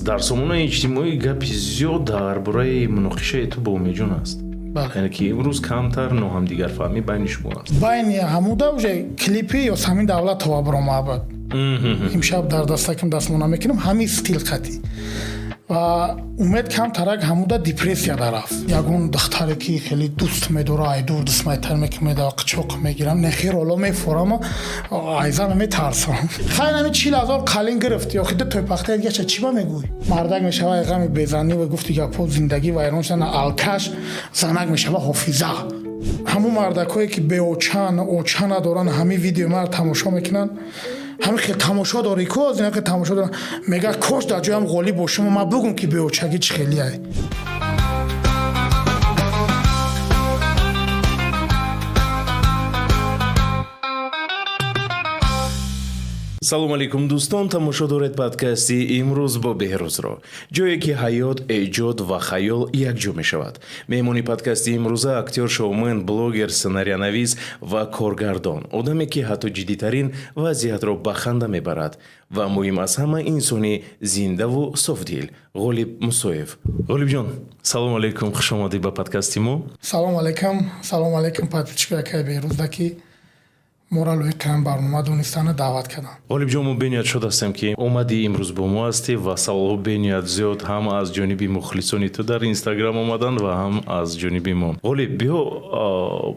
Дар сомонаи иҷтимоӣ гапи зиёд дар бораи муноқишаи ту бо Умедҷон аст. Яъне ки имрӯз камтар ноҳамдигарфаҳмӣ байни шумо аст. Байни ҳамуда уже клипи Ёсамин Давлатова баромад. Имшаб дар дастакам дастмона мекунам, ҳамин стил қатӣ. Ва Умед камтарак ҳамуда депрессия дарафт. Ягон духтаре ки хеле дӯст медора, ай дур дастмайтар мекунад, қичоқ мегирам, нехир оло мефорам, айзана метарсам. Хайр, ҳамин 40 000 қалин гирифт, ё хида тойпахта дигаша чӣ ба мегӯй? Мардак мешава ай ғами безанӣ ва гуфти гапҳо, зиндагӣ вайрон шудан, алкаш, занак мешава ҳофиза. Ҳамун мардакое ки беочан, оча надоранд, ҳамин видеои маро тамошо мекунанд. Ҳамин хел тамошо дорӣ ку, аз ин хел тамошо дорам. Мега кош дар ҷоям ғолиб бошам, ман бугум ки беочагӣ чӣ хелияй. Салом алейкум, дӯстон, тамошо доред подкасти имрӯз бо Беҳрӯзро, ҷое ки ҳаёт, эҷод ва хаёл якҷо мешавад. Меҳмони подкасти имрӯза актёр, шоумен, блогер, сценариянавис ва коргардон, одаме ки ҳатто ҷиддитарин вазъиятро ба ханда мебарад ва муҳим аз ҳама инсони зиндаву софдил, Ғолиб Мусоев. Ғолибҷон, салом алейкум, хуш омадӣ ба подкасти мо. Салом алейкум, салом алейкум, подписчикои акаи Беҳрӯзда, ки моро лоиқи барнома донистана даъват карданд. Ғолибҷон, мо бениҳоят шод ҳастем, ки омадӣ, имрӯз бо мо ҳастӣ ва саволҳо бениҳоят зиёд ҳам аз ҷониби мухлисони ту дар Инстаграм омаданд ва ҳам аз ҷониби мо. Ғолиб, биё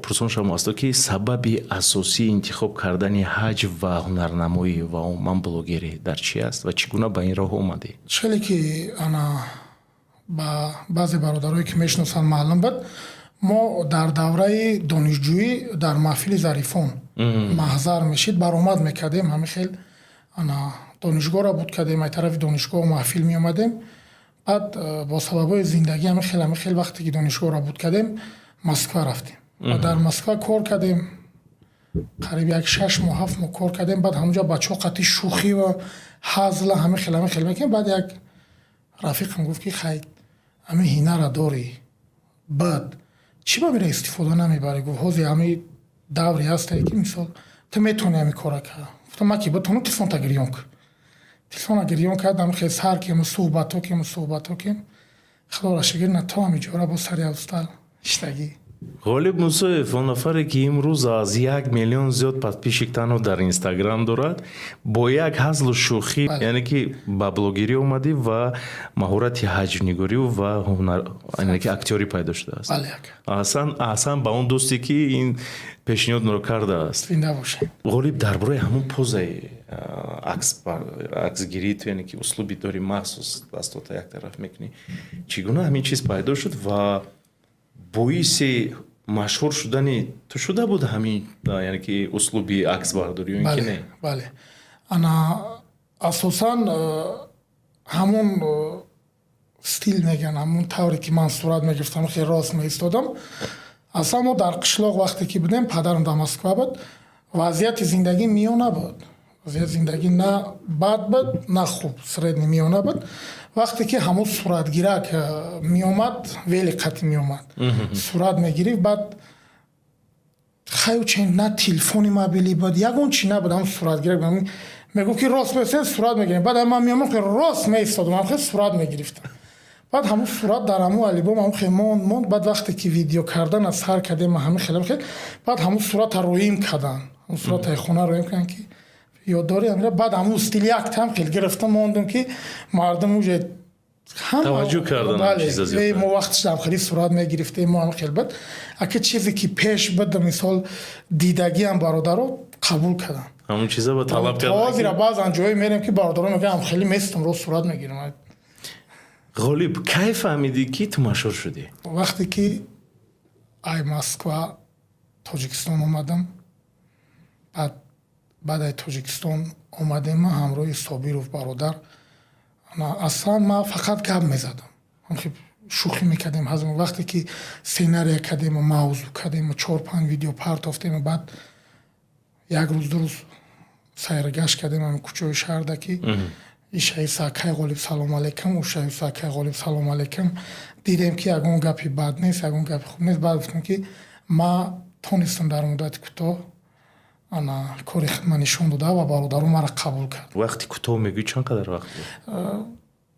пурсон шавам аз ту, ки сабаби асосии интихоб кардани ҳаҷв ва ҳунарнамоӣ ва умуман блогерӣ дар чӣ аст ва чӣ гуна ба ин роҳ омадӣ? Хеле ки ана ба баъзе бародарое ки мешиносанд маълум буд, мо дар давраи донишҷӯӣ дар маҳфили Зарифон маҳзар мешид, баромад мекардем. Ҳамин хел ана донишгоҳро буд кардем, ай тарафи донишгоҳ маҳфил меомадем. Баъд бо сабабҳои зиндагӣ ҳамин хел вақте ки донишгоҳро буд кардем, Москва рафтем ва дар Москва кор кардем. Қариб як 6 моҳ, 7 моҳ кор кардем. Баъд ҳамонҷо бачаҳо қатъи шӯхӣ ва ҳазла ҳамин хел мекардем. Баъд як рафиқам гуфт, ки хай, ҳамин ҳинара дорӣ, баъд чӣ ба мера истифода намебарӣ? Гуфт, ҳозир ҳамин давре ҳастае, ки мисол ту метавонӣ ҳамин кора кард. Гуфтам, ман ки битонам, телефонта гирён кун. Телефона гирён кардам, хел сар кем, суҳбатҳо кем, худоро шукр, на то ҳамин ҷора бо сари австал иштагӣ. Ғолиб Мусоев, он нафаре ки имрӯз аз 1 миллион зиёд подписчик танҳо дар Инстаграм дорад, бо як ҳазлу шӯхӣ, яъне ки ба блогерӣ омадӣ ва маҳорати ҳаҷвнигорию ва яъне ки актёрӣ пайдо шудааст. Аҳсан, аҳсан ба он дӯсте ки ин пешниҳодро кардааст. Зинда бошед. Ғолиб, дар бораи ҳамон позаи аксгирии ту, яъне ки услуби дори махсус, дастота як тараф мекунӣ, чӣ гуна ҳамин чиз пайдо шуд ва боиси машҳур шудани ту шуда буд ҳамин, яъне ки услуби аксбардорӣ ё ин ки не? Бале, ана асосан ҳамон стил мегӯянд, ҳамон тавре ки ман сурат мегирифтам, хеле рост меистодам. Аслан мо дар қишлоқ вақте ки будем, падарам дар Москва буд, вазъияти зиндагӣ миёна буд. Вазъияти зиндагӣ на бад буд, на хуб, средний, миёна буд. Вақте ки ҳамон суратгирак меомад, велик қатӣ меомад, сурат мегирифт. Баъд хаючен на телефони мобилӣ буд, ягон чи набуд. Ҳамон суратгирак мегуфт, ки рост бесен, сурат мегирем. Баъд ман меомадам, хел рост меистодам, хел сурат мегирифтам. Баъд ҳамон сурат дар ҳамон албом ҳамон хел монд, монд. Баъд вақте ки видео кардан аз сар кардем, ҳамин хел хел, баъд ҳамон сурата роим карданд, ҳамон сурата хона роим карданд, ки ёд дорӣ. Баъд ҳамон стил яктам хел гирифта мондум, ки мардум уже таваҷҷӯҳ кардан. Мо вақташ ҳам хеле сурат мегирифтем, мо ҳам хел буд. Ака, чизе ки пеш буд, мисол дидагиам, бародаро қабул карданд. Ҳамон чиза ба талаб кард. Ҳозира баъзан ҷое мерем, ки бародаро мегӯянд, хеле местам, рост сурат мегирам. Ғолиб, кай фаҳмидӣ, ки ту машҳур шудӣ? Вақте ки ай Москва Тоҷикистон омадам, баъд ай Тоҷикистон омадем, ман ҳамроҳи Собиров бародар. Аслан ман фақат гап мезадам, шӯхӣ мекардем. Вақте ки сценария кардему мавзӯъ кардему чор панҷ видео партофтему, баъд як рӯз, 2 рӯз сайргашт кардем ҳами кӯчаҳои шаҳрда, ки ишаиса акай Ғолиб, салом алейкум, ушаиса акай Ғолиб, салом алейкум. Дидем, ки ягон гапи бад нест, ягон гапи хуб нест. Баъд гуфтем, ки ман тонистам дар муддати кӯтоҳ ана кори хидмат нишон дода ва бародаро маро қабул кард. Вақти кӯтоҳ мегӯӣ, чанд қадар вақт?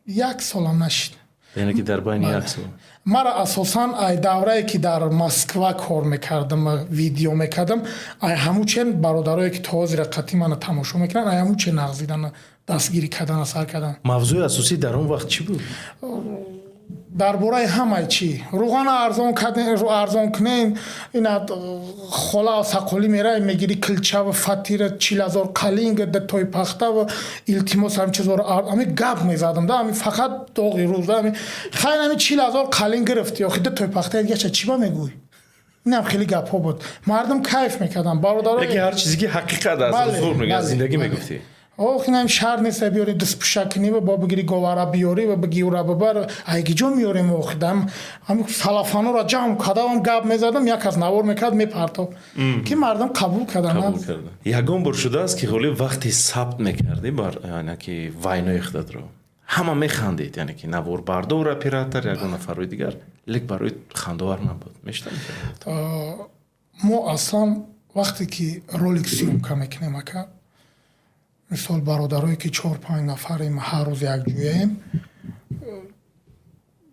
Як солам нашид. Яъне ки дар байни як сол. Мара асосан ай даврае, ки дар Москва кор мекардам, видео мекардам, ай ҳамучен бародарое, ки то ҳозира қатъи мана тамошо мекунанд, ай ҳамучен нағзидана, дастгирӣ кардана сар кардан. Мавзӯи асосӣ дар он вақт чӣ буд? Дар бораи ҳамаи чӣ: рӯғана арзон арзон кунен, ина хола сақолӣ мерай, мегири килчава, фатира 40 000, қалинг, тои пахтава, илтимос, ҳами чизоро ами гап мезадам да, ами фақат доғи рӯз да. Ами хайр, ами 40 000 қалинг гирифти, охи тои пахта дигаша чӣ ба мегӯй? Инам хеле гапҳо буд, мардум кайф мекарданд, бародаро. Яке ҳар чизе ки ҳақиқат аз зиндагӣ мегуфтӣ. Ох, инам шарт нест, биёри дастпӯшак кунӣ ва бо бигири говара биёрӣ ва биги ура бибар, айгиҷо меёрем? Охи дам ҳами салафанора ҷамъ кардам, гап мезадам, як аз навор мекард, мепартоб, ки мардум қабул карданд. Ягон бор шудааст, ки Ғолиб, вақте сабт мекардӣ бар, яъне ки вайнои худатро, ҳама механдед, яъне ки наворбардор, оператор, ягон нафарҳои дигар, лек барои хандовар набуд, мешта? Мо аслан вақте ки ролик съёмка мекунем, ака, мисол, бародарое, ки чор панҷ нафарем, ҳар рӯз якҷояем,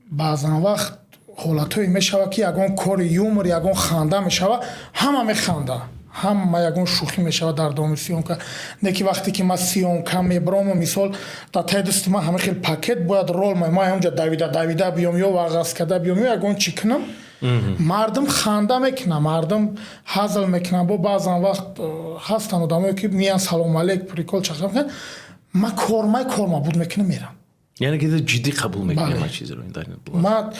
баъзан вақт ҳолатҳое мешавад, ки ягон кори юмор, ягон ханда мешавад, ҳама механда, ҳама, ягон шӯхӣ мешавад дар давоми съёмка. Не ки вақте ки ман съёмка мебаромам, мисол, дар таи дасти ман ҳама хел пакет бояд рол, ман ҳамҷа давида давида биём ё вағаз карда биём ё ягон чӣ кунам, мардум ханда мекунад, мардум ҳазл мекунад. Бо баъзан вақт ҳастанд одамое, ки меян, салом алейк, прикол чахча мекунанд, ман кормай корма буд мекунам, мерам. Яъне ки ҷиддӣ қабул мекунӣ ҳама чизро? Ман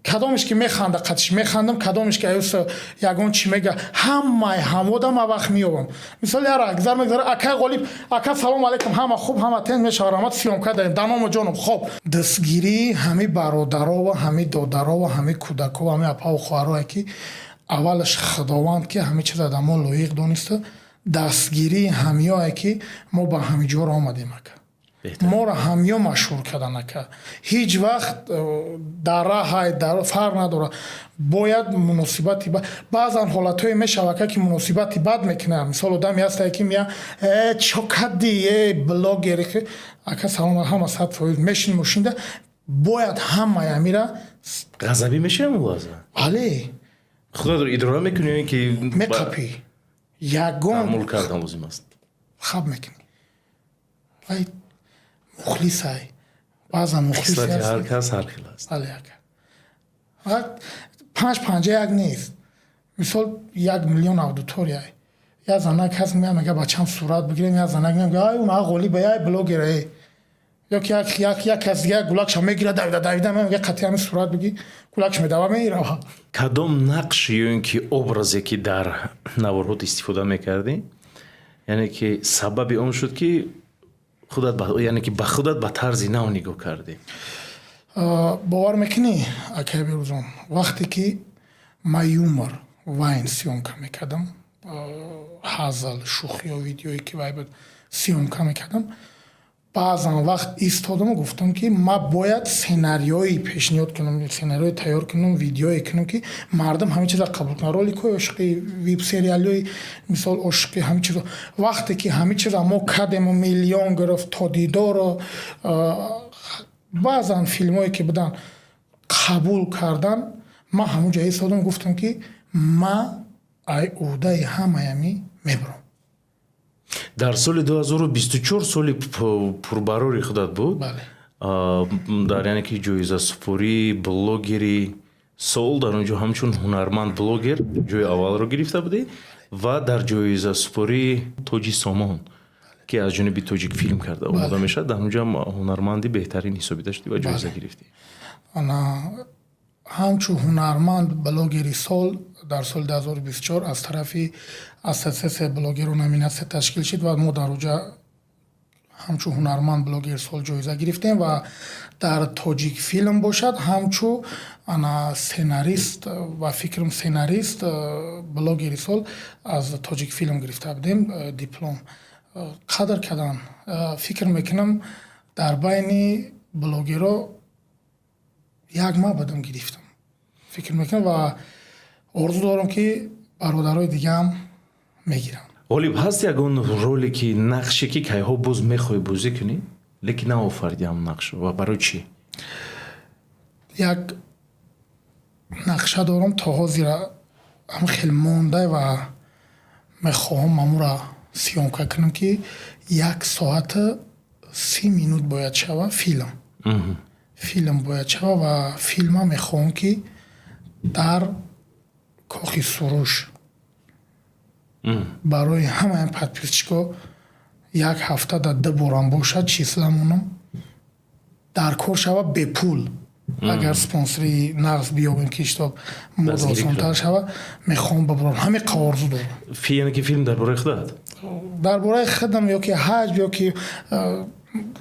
кадомеш ки механда, қатиш механдам, кадомеш ки аюса ягон чӣ мега, ҳамаи ҳамода ман вақт меёбам. Мисол, яра гузар мегузара, акай Ғолиб, ака, салом алейкум, ҳама хуб, ҳама тен мешава, раҳмат, съёмка дарем, даному ҷоном хоб. Дастгирии ҳами бародарову ҳами додарову ҳами кӯдакову ҳами апаву хоҳарое, ки аввалаш Худованд, ки ҳами чиза дар мо лоиқ дониста, дастгирии ҳамиёе, ки мо ба ҳами ҷоро омадем, ака, моро ҳамё машҳур кардан. Ака, ҳеҷ вақт дар раҳай фарқ надорад, бояд муносибати. Баъзан ҳолатҳое мешавад, ака, ки муносибати бад мекунад. Мисол, одаме ҳастае, ки мея: «Э, чо кадди, э, блогер, ака, салом», ҳама 100% мешин мошинда, бояд ҳамаи амира. Ғазабӣ мешавам он лаҳза? Бале. Худатро идора мекунӣ ё ин ки Меқапӣ ягон. Таҳаммул кардан лозим аст. Хаб мекунӣ, вай мухлисай, баъзан мухлис. Хислати ҳар кас ҳар хел аст. Бале, ака, панҷ панҷа як нест. Мисол, 1 миллион аудитория, як занак ҳаст, мея, мега: «Бачам, сурат бигирем». Як занак мега: «Ай, он Ғолиба, ай блогер, эй». Ё ки як кас дига гулакша мегирад, давида давида мега: «Қатъи ҳами сурат бигир». Гулакш медава, мерава. Кадом нақш ё ин ки образе, ки дар наворҳот истифода мекардӣ, яъне ки сабаби он шуд, ки худат, яъне ки ба худат ба тарзи нав нигоҳ кардӣ? Бовар мекунӣ, акай Берӯзон, вақте ки ман юмор, вайн съёмка мекардам, ҳазл, шӯхиё, видеое, ки вай буд, съёмка мекардам, баъзан вақт истодаму гуфтам, ки ман бояд сценариёи пешниҳод кунам, сценариёи тайёр кунам, видеое кунам, ки мардум ҳамин чиза қабул кунад: роликҳои ошиқӣ, веб-сериалҳои, мисол, ошиқӣ, ҳамин чизо. Вақте ки ҳамин чиза мо кардему миллион гирифт, то дидоро, баъзан филмҳое, ки буданд, қабул кардан, ман ҳамун ҷо истодам, гуфтам, ки ман ай ӯҳдаи ҳамаями мебурам. Дар соли 2024 соли пурбарори худат буд дар, яъне ки, ҷоизасупории блогери сол. Дар он ҷо ҳамчун ҳунарманд блогер ҷои аввалро гирифта будӣ ва дар ҷоизасупории Тоҷи Сомон, ки аз ҷониби Тоҷикфилм карда омода мешавад, дар он ҷо ҳунарманди беҳтарин ҳисобида шудӣ ва ҷоиза гирифтӣ. Ҳамчун ҳунарманд блогери сол дар соли 2024 аз тарафи Ассотсиатсияи блогеру номинатсия ташкил шуд ва мо дар оҷа ҳамчун ҳунарманд блогери сол ҷоиза гирифтем ва дар Тоҷикфилм бошад, ҳамчун ана сценарист ва фикрам сценарист блогери сол аз Тоҷикфилм гирифта будем диплом. Қадр кардан, фикр мекунам, дар байни блогерҳо як ма будам, гирифтам, фикр мекунам, ва орзу дорам, ки бародарои дигаам мегиранд. Ғолиб, ҳаст ягон роле ки, нақше, ки кайҳо боз мехоҳӣ бозӣ кунӣ? Лекин наофаридӣ ҳамн нақш ва барои чӣ? Як нақша дорам, то ҳозира ҳам хел монда ва мехоҳам ҳамура съёмка кунам, ки 1 соату 30 минут бояд шава филм. Филм бояд шава ва филма мехоҳам, ки дар Кохи Суруш барои ҳамаи подписчико як ҳафта дар ду борам бошад, числа монам, дар кор шава бепул. Агар спонсори нағз биёбем, ки чтоб мод осонтар шава, мехоҳам бибурам, ҳамин орзу дорам. Яъне ки филм дар бораи худат? Дар бораи худам ё ки ҳаҷ, ё ки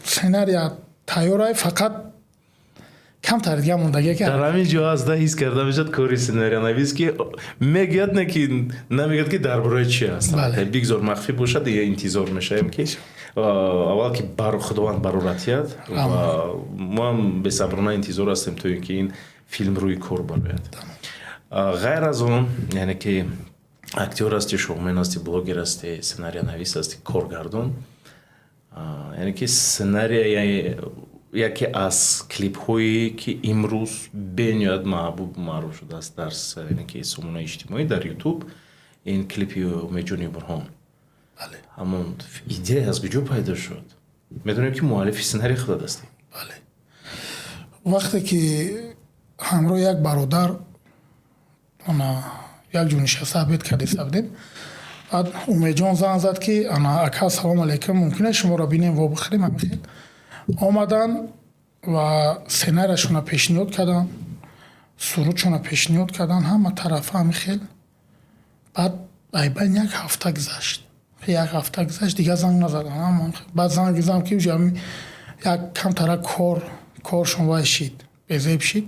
сценария тайёрай, фақат камтар дига мондагие ки. Дар ҳамин ҷо ҳаст, ҳис карда мешавад кори сценариянавис, ки мегӯяд, не ки намегӯяд, ки дар бораи чи аст. Бигзор махфӣ бошад. Я интизор мешавем, ки аввал ки Худованд бароратият ва мо ҳам бесаброна интизор ҳастем, то ин ки ин филм рӯи кор барояд. Ғайр аз он, яъне ки актёр ҳасти, шоумен ҳасти, блогер ҳасти, сценариянавис ҳасти, коргардон, яъне ки сценария яке аз клипҳое, ки имрӯз бениҳоят маҳбуб, маъруф шудааст дар ки сомонаи иҷтимоӣ, дар Ютуб, ин клипи Умедҷони Бурҳон. Ҳамон идея аз куҷо пайдо шуд? Медонем, ки муаллифи сценарии худат ҳастӣ. Бале, вақте ки ҳамроҳ як бародар ана як ҷо нишаста обед кардиста будем, баъд Умедҷон занг зад, ки ана, ака, салому алайкум, мумкин аст шуморо бинем, во бихӯрем? Ҳамин хел омаданд ва сценарияшонро пешниҳод карданд, сурудшонро пешниҳод карданд, ҳама тарафа ҳамин хел. Баъд айбайн як ҳафта гузашт, як ҳафта гузашт, дигар занг назаданд. Баъд занг зам, ки уже як камтара кор коршон вай шид, безеб шид.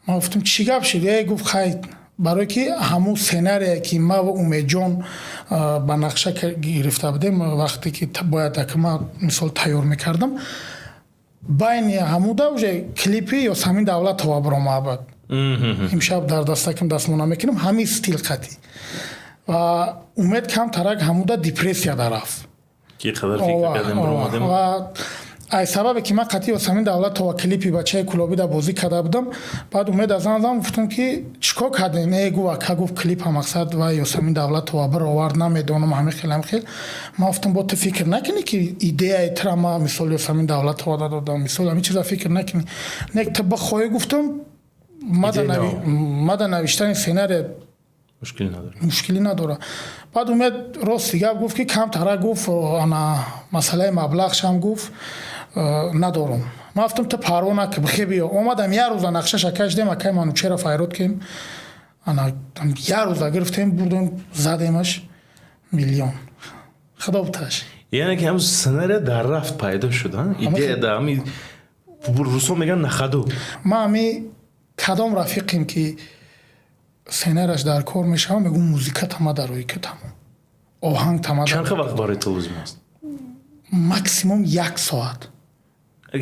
Ман гуфтам, чӣ гап шид? Э, гуфт, хай, барое ки ҳамун сценарие, ки ма ва Умедҷон ба нақша гирифта будем, вақте ки бояд ака ма мисол тайёр мекардам, байни ҳамуда уже клипи Ёсамин Давлатова баромад, имшаб дар дастакам дастмона мекунам, ҳамин стил қатӣ. Ва Умед камтарак ҳамуда депрессия дарафт. Ки қадар фикр кардем, баромадем. Ва ай сабабе ки ман қатъи Ёсамин Давлатова клипи бачаи кулобида бозӣ карда будам. Баъд Умед аз зан гуфтам, ки чӣ кор кардем? Э, гуфт, ака, гуфт, клипа мақсад ва Ёсамин Давлатова бировард, намедонам, ҳамин хел, ҳамин хел. Ман гуфтам, бо ту фикр накунӣ, ки идеяи тра ма мисол Ёсамин Давлатова додам, мисол ҳамин чиза фикр накунӣ, не, ту бихоҳӣ, гуфтам, мада навиштани сценария мушкилӣ надорад. Мушкилӣ надорад. Баъд Умед рости гап гуфт, ки камтара, гуфт, ана масъалаи маблағшам, гуфт, надорам. Ман гуфтам, ту парво наки, бихе биё. Омадам, як рӯза нақшаша кашидем, акай Манучера файрод кем, ана як рӯза гирифтем, бурдем, задемаш, миллион худо буташ. Яъне ки ҳамн сценария дар рафт пайдо шуд, идея да ҳами русо мегӯянд, на ходу. Ман ҳами кадом рафиқем, ки сценарияш дар кор мешавам, мегӯм, музика тама дарои ки тамом, оҳанг тама. Чанд вақт барои ту лозим аст? Максимум як соат.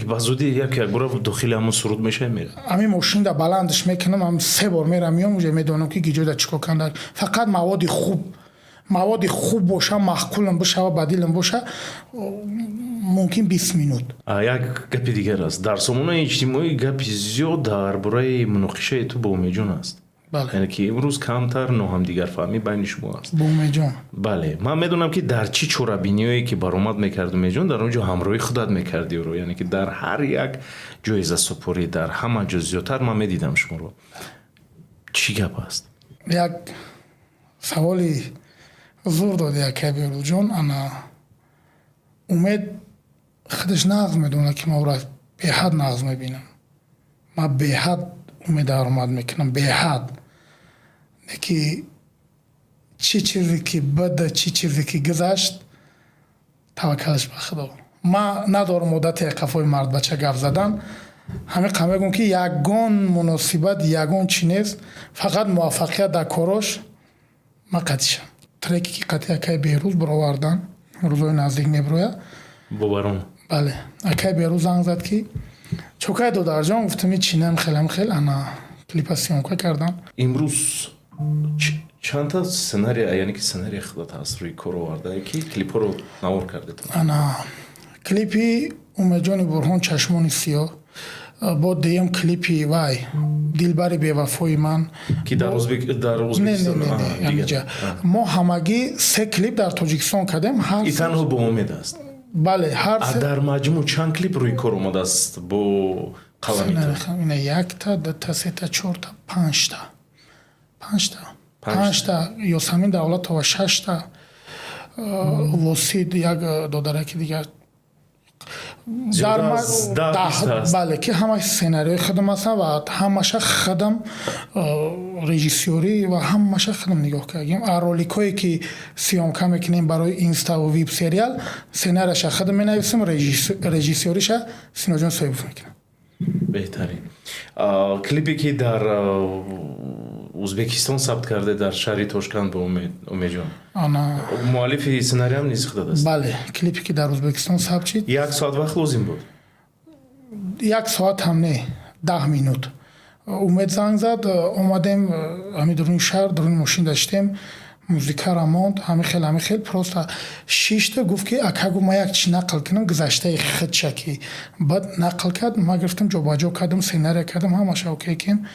Ба зудӣ як якбора дохили ҳамон суруд мешавӣ, мера. Ҳамин мошинда баландш мекунам, ҳам се бор мерам, меом, уже медонам, ки гиҷода чӣ кор канда. Фақат маводи хуб, маводи хуб боша, маъқулам бошава, ба дилам боша, мумкин 20 минут. Як гапи дигар аст: дар сомонаи иҷтимоӣ гапи зиёд дар бораи муноқишаи ту бо Умедҷон аст. Яъне ки имрӯз камтар ноҳамдигарфаҳмӣ байни шумо аст. Бо Умедҷон? Бале, ман медонам, ки дар чӣ чорабиниҳое ки баромад мекард Умедҷон, дар он ҷо ҳамроҳи худат мекарди ӯро. Яъне ки дар ҳар як ҷоизасупорӣ, дар ҳама ҷо зиёдтар ман медидам шуморо. Чӣ гап аст? Як саволи зур доди, акай Беҳрӯзҷон. Ана Умед худаш нағз медонад, ки ман ӯро беҳад нағз мебинам. Ман беҳад Умеда ҳурмат мекунам, беҳад. Ки чӣ чизе ки бада, чӣ чизе ки гузашт, таваккалаш ба Худо. Ман надорам одати қафои мардбача гап задан. Ҳамин қа мегӯм, ки ягон муносибат, ягон чӣ нест, фақат муваффақият дар корош ман қатишам. Треке ки қатъи акаи Беҳрӯз баровардан, рӯзҳои наздик мебирояд. Боварон. Бале, акаи Беҳрӯз занг зад, ки чокай, додарҷон. Гуфтам, чинам, хелам хел, ана клипа съёмка кардам. Имрӯз чандта сценария, яъне ки сценария худат ҳаст, рӯи кор овардае, ки клипҳоро навор кардед? Ана Клипи Умедҷони Бурҳон «Чашмони сиёҳ», бо дуюм клипи вай «Дилбари бевафои ман». Ки дар Узбекистон? Мо ҳамагӣ се клип дар Тоҷикистон кардем. И танҳо бо Умед аст? Бале. Дар маҷмӯъ чанд клип рӯи кор омадааст бо қалами ту? Якта, дута, сета, чорта, панҷта, панҷта, панҷта. Ёсамин Давлатова шашта, Восид, як додараки дигар. Бале, ки ҳама сценариои худам ҳастанд ва ҳамаша худам режиссёрӣ ва ҳамаша худам нигоҳ кардем. А роликҳое ки съёмка мекунем барои инставу вип сериал, сценарияша худам менависам, режиссёриша Синоҷон Соҳибов мекунам. Беҳтарин. Клипе ки дар Узбекистон сабт карде, дар шаҳри Тошканд, бо Умедҷон, муаллифи сценариам низ худат аст? Бале, клипе ки дар Узбекистон сабт шид. Як соат вақт лозим буд? Як соат ҳам не, 10 минут. Умед занг зад, омадем ҳами дуруни шаҳр, дуруни мошин даштем, музикара монд, ҳами хел, ҳами хел, просто шишта гуфт ки ака, гуфт, ман як чи нақл кунам, гузаштаи худша, ки баъд нақл кард, ман гирифтам, ҷобаҷо кардам, сценария кардам, ҳамаша окей кем,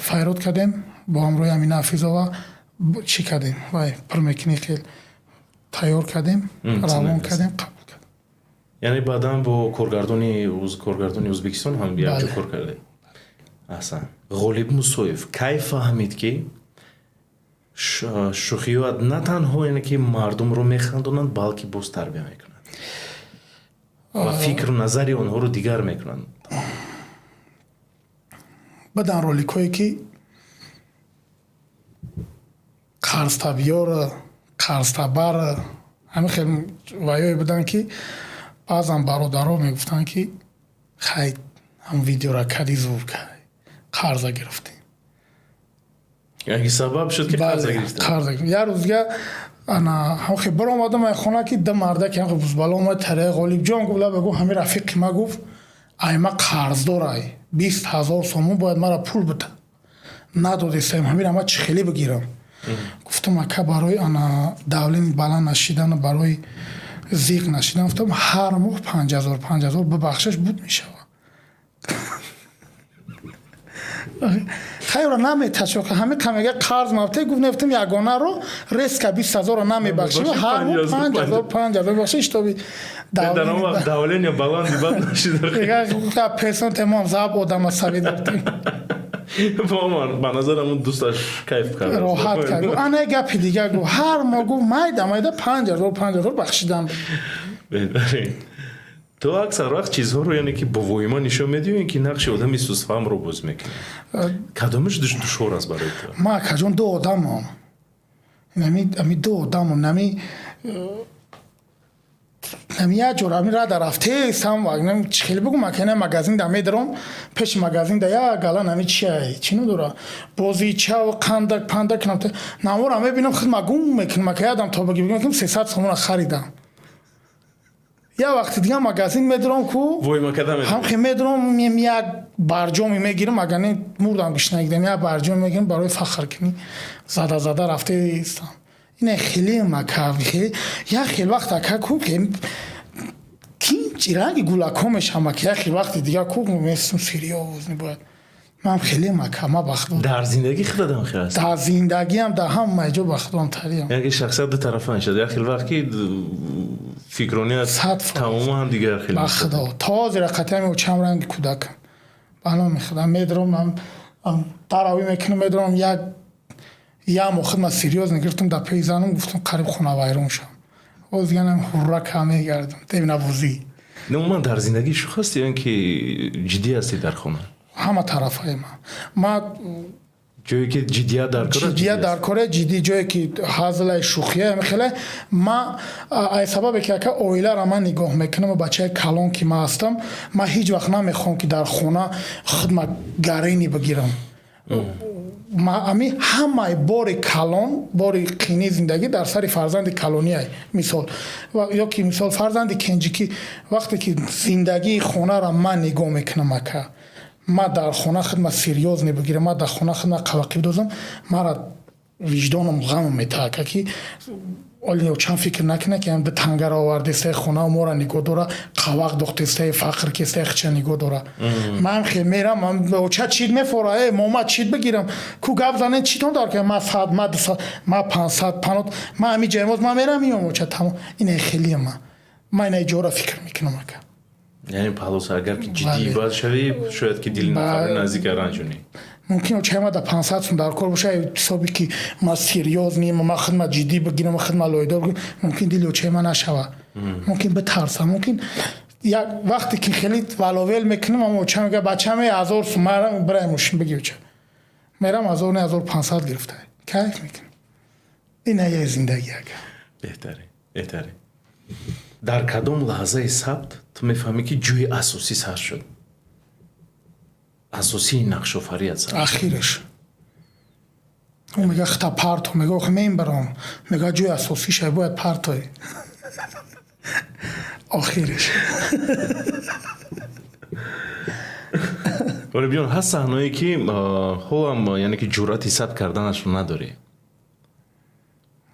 файрод кардем бо ҳамроҳи Амина Ҳафизова, чӣ кардем, вай пур мекунӣ, хел тайёр кардем, равон кардем, қабул кардем. Яъне баъдан бо коргардони Ӯзбекистон ҳам якҷо кор кардед. Аҳсан. Ғолиб Мусоев кай фаҳмид, ки шӯхиёат на танҳо яъне ки мардумро механдонанд, балки боз тарбия мекунанд ва фикру назари онҳоро дигар мекунанд? Баъдан роликҳое ки қарзтабиёра, қарзтабара, ҳамин хел ваёе буданд, ки баъзан бародаро мегуфтанд, ки хай, ҳам видеора кади, зур кай, қарза гирифтем. Яъне сабаб шуд, ки қарза гирифтем? Қарза. Як рӯз дига ана ҳамхе баромадам ай хона, ки ду мардаки ҳамхе бузбало омад тараи. Ғолибҷон, гуфт, лаба гуфт, ҳамин рафиқи ма, гуфт, ай ма қарздор, ай 20 000 сомон бояд мара пул бита, надодистаем, ҳамира ма чӣ хеле бигирам? Гуфтам, ака, барои ана давление баланд нашидану барои зиқ нашидан, гуфтам, ҳар моҳ 5000, 5000 бибахшаш, буд мешавад. Хайро наметачо, ҳами камега қарз мафте, гуфт, нефтам, ягонаро резко 20 000-ро намебахшим, ҳар моҳ 5000, 5000 бахшиш, шитоби Дар он вақт давление баланд бад нашида. Персон темом заб одама савид. Ба назарам, он дӯсташ кайф кард. Роҳат кард. Ана гапи дига гуфт, ҳар моҳ, гуфт, майда майда 5000, 5000 бахшидам. Беҳтарин. Ту аксар вақт чизҳоро яъне ки бо воима нишон медиҳӣ, ки нақши одами сустфаҳмро боз мекунӣ. Кадомаш душвор аст барои ту? Ма, акаҷон, ду одамам, ами ду одамам, нами як ҷор ами рада рафтесам, чӣ хеле бугум, ака, магазин да медаром, пеши магазин да як гала нами чиай, чӣ надора, бозичаву қандак пандак намора мебинам, худ ма гум мекунам, ака, ядам то баги бигум, 300 сомона харидам. Як вақти дига магазин медаром ку, ҳамхе медаром, як барҷоме мегирам, агар не мурдам гишнагидам, як барҷоме мегирам барои фахр кунӣ, зада зада рафтаистам. Ина хеле мака, як хел вақт, ака, ку ким ранги гулакҳо мешавам, ака, як хел вақти дига ку месм серьёзный бояд. Ман хеле мака, ма бахтом. Дар зиндагӣ худатам хел аст? Дар зиндагиам, дар ҳама ҷо бахтом тариам. Яке шахсият дутарафа мешавад, як хел вақт ки фикроният тамоман дигар хел. Ба худо, то ҳозир қатъиам очам ранги кӯдакам, ба номи худо, медаром, даравӣ мекунам, медаром, як як моҳ худ ма серьёзно гирифтам, дар пеи занам гуфтам, қариб хона вайрон шавам. Боз диганам ҳурра ка мегардам девнабозӣ. Умуман дар зиндагӣ шӯх ҳасти ё ин ки ҷиддӣ ҳастӣ дар хона? Ҳама тарафаи ма. Ма Ҷое ки ҷиддият дар кор. Ҷиддият дар коре, ҷиддӣ, ҷое ки ҳазлай, шӯхия хеле. Ма ай сабабе ки, ака, оиларо ман нигоҳ мекунам, бачаи калон ки ман ҳастам, ман ҳеҷ вақт намехоҳам, ки дар хона худма гарени бигирам. Ами ҳамаи бори калон, бори қини зиндагӣ дар сари фарзанди калониай, мисол, ё ки мисол фарзанди кенҷи, ки вақте ки зиндагии хонаро ман нигоҳ мекунам, ака, ма дар хона худма серьёзно бигирам, ма дар хона худма қавақӣ бидозам, мара виҷдоном ғам метаака, ки Оли чанд фикр накуна, ки ам тангара овардестай, хона моро нигоҳ дора, қавақ дохтестай, фақр кестай, хича нигоҳ дора. Ман хе мерам, оча чит мефора, э мома, чит бигирам ку, гап занен, читон дар ка, ма 100, ма 200, ма 500 панот, ма ами ҷаймоз, ма мерам, миём, оча, тамом. Ина хелия ма ина ҷора фикр мекунам, ака. Яъне паҳлӯ, агар ки ҷиддӣ бад шавӣ, шояд ки дили нафари наздика ранҷонӣ. Мумкин оча да 500 сум дар кор боша, ҳисоби ки ма серьёзный, ма хидма ҷиддӣ бигирам, хидма лоидор бигирам, мумкин дили очаи ма нашава, мумкин битарса, мумкин як вақте ки хеле валовел мекунам, ама оча мега: «Бачаме, 1000 сум, мара бирай мошин бигир, оча». Мерам, 1000 не, 1500 гирифта, кайф мекунам. Ина я зиндагӣ, ака. Беҳтаре, беҳтаре. Дар кадом лаҳзаи сабт ту мефаҳмӣ, ки ҷои асосӣ сар шуд, асосии нақшофарият сар? Ахираш ӯ мега: «Хита парто». Мега: «Охи мембарам». Мега: «Ҷои асосиша бояд партои». Охираш. Ғолибҷон, ҳаст саҳное, ки ҳолам, яъне ки ҷуръати сабт карданашро надорӣ?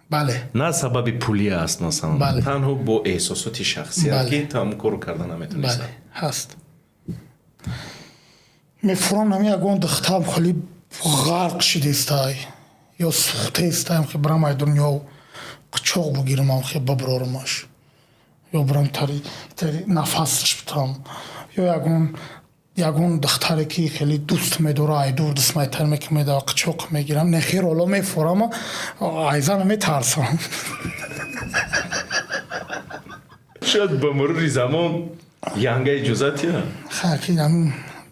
Бале. На сабаби пулӣ аст, масалан, танҳо бо эҳсосоти шахсият, ки ту ҳамн корро карда наметонистӣ? Бале, ҳаст. Мефурам, нами ягон духтарам хеле ғарқ шидестай ё сӯхтаестаем, хе бирам ай дунё қучоқ бугирам, хе биброрамаш, ё бирам тари тари нафасаш битам, ё ягон духтаре, ки хеле дӯст медора, ай дур дастмайтар мекунеда, қучоқ мегирам. Нехер, ҳоло мефурама, айзана метарсам. Шояд ба мурури замон янга иҷозат тиҳад. Хаки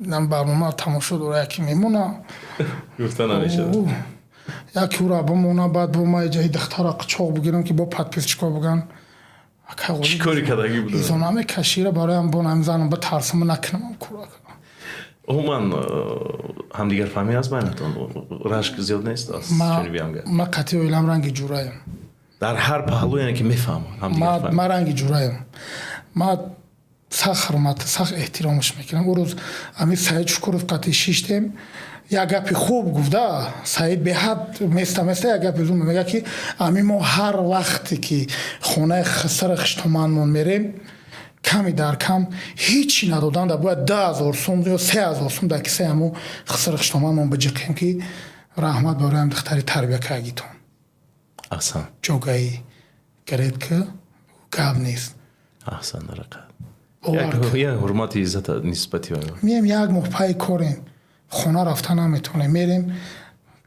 нам барнома тамошо дора, яке мемона. Гуфта намешавад. Яке ӯра бимона, баъд бо ма ҷаи духтара қучоқ бигирам, ки бо подписчико биган: «Чӣ кори кардагӣ буд?» Изона мекашира бароям, бо нами занам битарсам, накунам кура. Умуман, ҳамдигарфаҳмӣ аст байнатон? Рашк зиёд нест аз ҷониби янга? Ма қатъи оилам ранги ҷураем. Дар ҳар паҳлӯ, яъне ки мефаҳмам. Ма ранги ҷураем. Ма сахт ҳурмат, сахт эҳтиромаш мекунам. Ӯ рӯз ами Саид Шукуров қатъи шиштем, як гапи хуб гуфта Саид, беҳад места места як гапи зум мега, ки ами мо ҳар вақте ки хонаи хисари хиштоманмон мерем, ками дар кам ҳичи надоданда бояд 2000 сум ё 3000 сум дар кисаи ҳамо хисари хиштоманмон биҷиқем, ки раҳмат бароям духтари тарбия кардагитон. Аҳсан. Ҷогаи гаред, ки гап нест. Аҳсан, дарақат, як ҳурмати иззат нисбати. Мием, як моҳ пай корем, хона рафта наметавонем, мерем,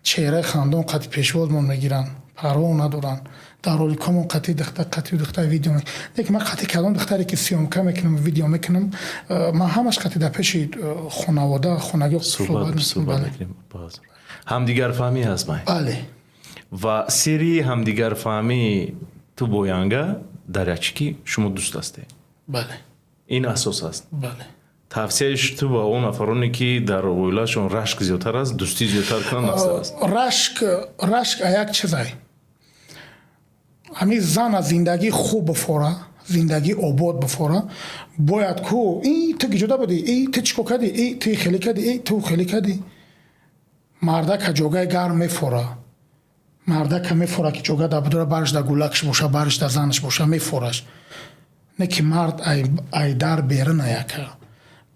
чеҳраи хандон қати пешвозмон мегиранд, парво надоранд. Дар роликҳомон қатъи духтар, қатъи духтар видео. Лекин ман қатъи кадом духтаре ки съёмка мекунам, видео мекунам, ман ҳамаш қатъи дар пеши хонавода, хонагӣ суҳбат мекунем. Ҳамдигарфаҳмӣ ҳаст май? Бале. Ва сирри ҳамдигарфаҳмии ту бо янга дар як чӣ, ки шумо дӯст ҳастед? Бале. Ин асос аст? Бале. Тавсияш ту ба он нафароне, ки дар оилашон рашк зиёдтар аст, дӯстӣ зиёдтар кунанд, мақсад аст? Рашк як чизай. Ҳамин зан аз зиндагӣ хуб бифора, зиндагӣ обод бифора, бояд ку: «И ту гиҷода будӣ? И ту чӣ кор кардӣ? И ту хеле кардӣ? И ту хеле кардӣ?» Мардака ҷогаи гарм мефора, мардака мефора, ки ҷога да будора, барш да гулакш боша, барш да занаш боша, мефораш. Не ки мард ай дар берина яка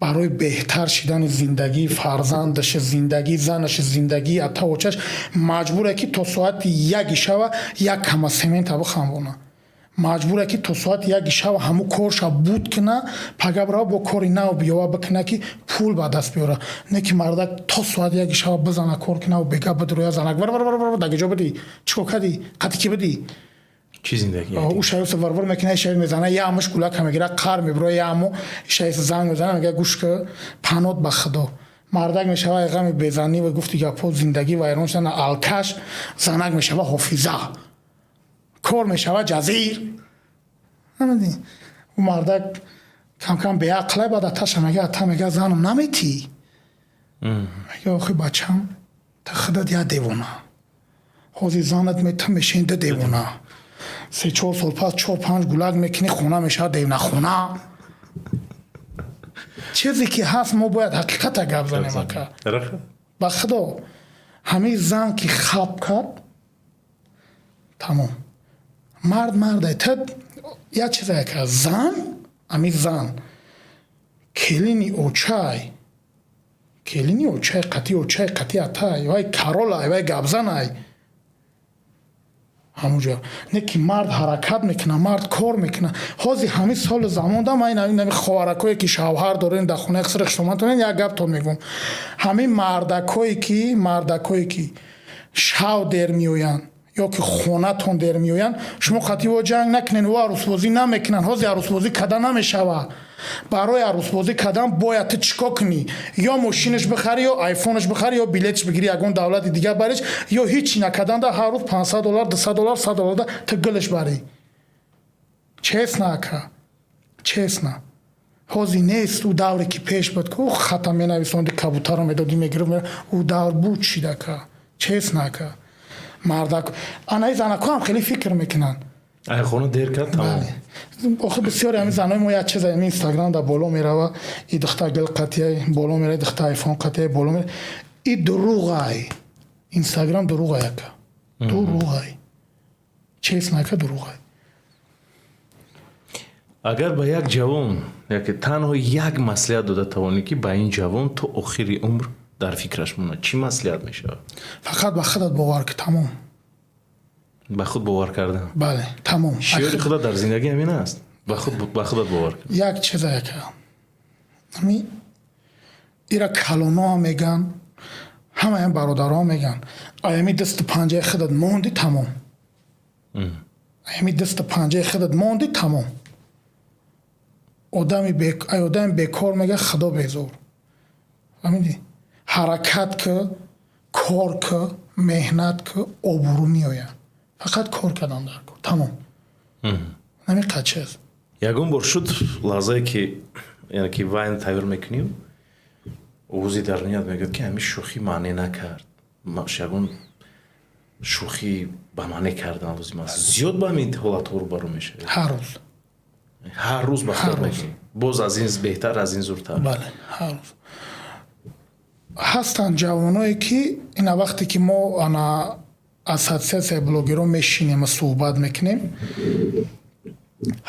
барои беҳтар шидани зиндагии фарзандаш, зиндагии занаш, зиндагии ата очаш маҷбуре, ки то соати яги шава як кама семента бихамбона, маҷбуре, ки то соати яги шава ҳамун корша буд куна, пага бирава, бо кори нав биёва, бикуна, ки пул ба даст биёра. Не ки мардак то соати яги шава бизана, кор кунаву бега бидроя, занак вар вар вар: «Даги ҷо будӣ? Чӣ кор кардӣ? Қати кӣ будӣ?» Чӣ зиндагӣ? Ӯ шаёса варвар мекуна, шаё мезана, ямаш гулака мегира, қар мебироя, яму шаёса занг мезана, мега: «Гӯш ки, панот ба худо». Мардак мешава ғами безанӣ ва гуфти гапҳо, зиндагӣ вайрон шудана, алкаш, занак мешава ҳофиза, кор мешава ҷазир. Ӯ мардак камкам беақлай, баъд аташа мега, ата мега: «Занам наметӣ?» Мега: «Охи бачам, та худат як девона, ҳозир занат мета, мешин ду девона, 3-4 сол пас чор панҷ гулак мекунӣ, хона мешавад девнахона». Чизе ки ҳаст, мо бояд ҳақиқата гап занем, ака. Ба худо, ҳамин зан ки хаб кард, тамом. Мард мардай. Та як чиза, яка зан, ами зан келини очай, келини очай, қати очай, қати атай, вай каролай, вай гапзанай ҳамуҷо. Не ки мард ҳаракат мекуна, мард кор мекуна. Ҳозир ҳамин соли замонда ман ин хоҳаракое, ки шавҳар дорем, дар хонаи қисри хушомадтонем, як гаптон мегӯм: ҳамин мардакое, ки шав дер меоянд ё ки хонатон дер меоянд, шумо қатъи во ҷанг накунед. Ӯ арӯсбозӣ намекунанд. Ҳозир арӯсбозӣ карда намешавад. Барои арӯсбозӣ кардан бояд ту чӣ кор кунӣ? Ё мошинаш бихарӣ, ё айфонаш бихарӣ, ё билетш бигирӣ, ягон давлати дигар бариш, ё ҳичи накарданда ҳар рӯз 500 доллар, 200 доллар, 100 доллар ту гулш барӣ. Честно, ака, честно, ҳозир нест ӯ давре, ки пеш буд, ку хата менависонди, кабутарро медодӣ, мегирифт. Ӯ давр буд шид, ака, честно, ака. Мардак анаи занако ҳам хеле фикр мекунанд. Ай хона дер кард, тамом. Охи бисёре ҳамин занои мо як чиз, ҳамин Инстаграм дар боло мерава, и духта гил қатияй боло мерава, духта айфон қатияй боло мерава. И дурӯғай, Инстаграм дурӯғай, ака, дурӯғай, честно, ака, дурӯғай. Агар ба як ҷавон яке танҳо як маслиҳат дода тавонӣ, ки ба ин ҷавон то охири умр дар фикраш монад, чӣ маслиҳат мешавад? Фақат ба худат бовар ки, тамом. Ба худ бовар кардан. Бале, тамом. Шиёри худат дар зиндагӣ ҳамин аст, ба худат бовар кар. Як чиза, яка, ами ира калоноа меган, ҳамаям бародаро меган: аями дасту панҷаи худат монди, тамом. Аями дасту панҷаи худат монди, тамом. Одами бекор мега худо безор, фаҳмидӣ? Ҳаракат ки, кор ки, меҳнат ки, обрӯ меояд. Фақат кор кардан дар кор, тамом, ҳамин қад чиз. Ягон бор шуд лаҳзае, ки яъне ки вайн тайёр мекунӣ, овози даруният мегӯяд, ки ҳамин шӯхӣ маъне накард, ягон шӯхӣ ба маъне кардан лозим аст? Зиёд ба ҳамин ҳолатҳо рӯбарӯ мешавед? Ҳар рӯз. Ҳар рӯз ба худ мегӯӣ, боз аз ин беҳтар, аз ин зуртар. Бале, ҳар рӯз. Ҳастанд ҷавоное, ки ина вақте ки мо ана ассотсиатсияи блогерон мешинем ва суҳбат мекунем,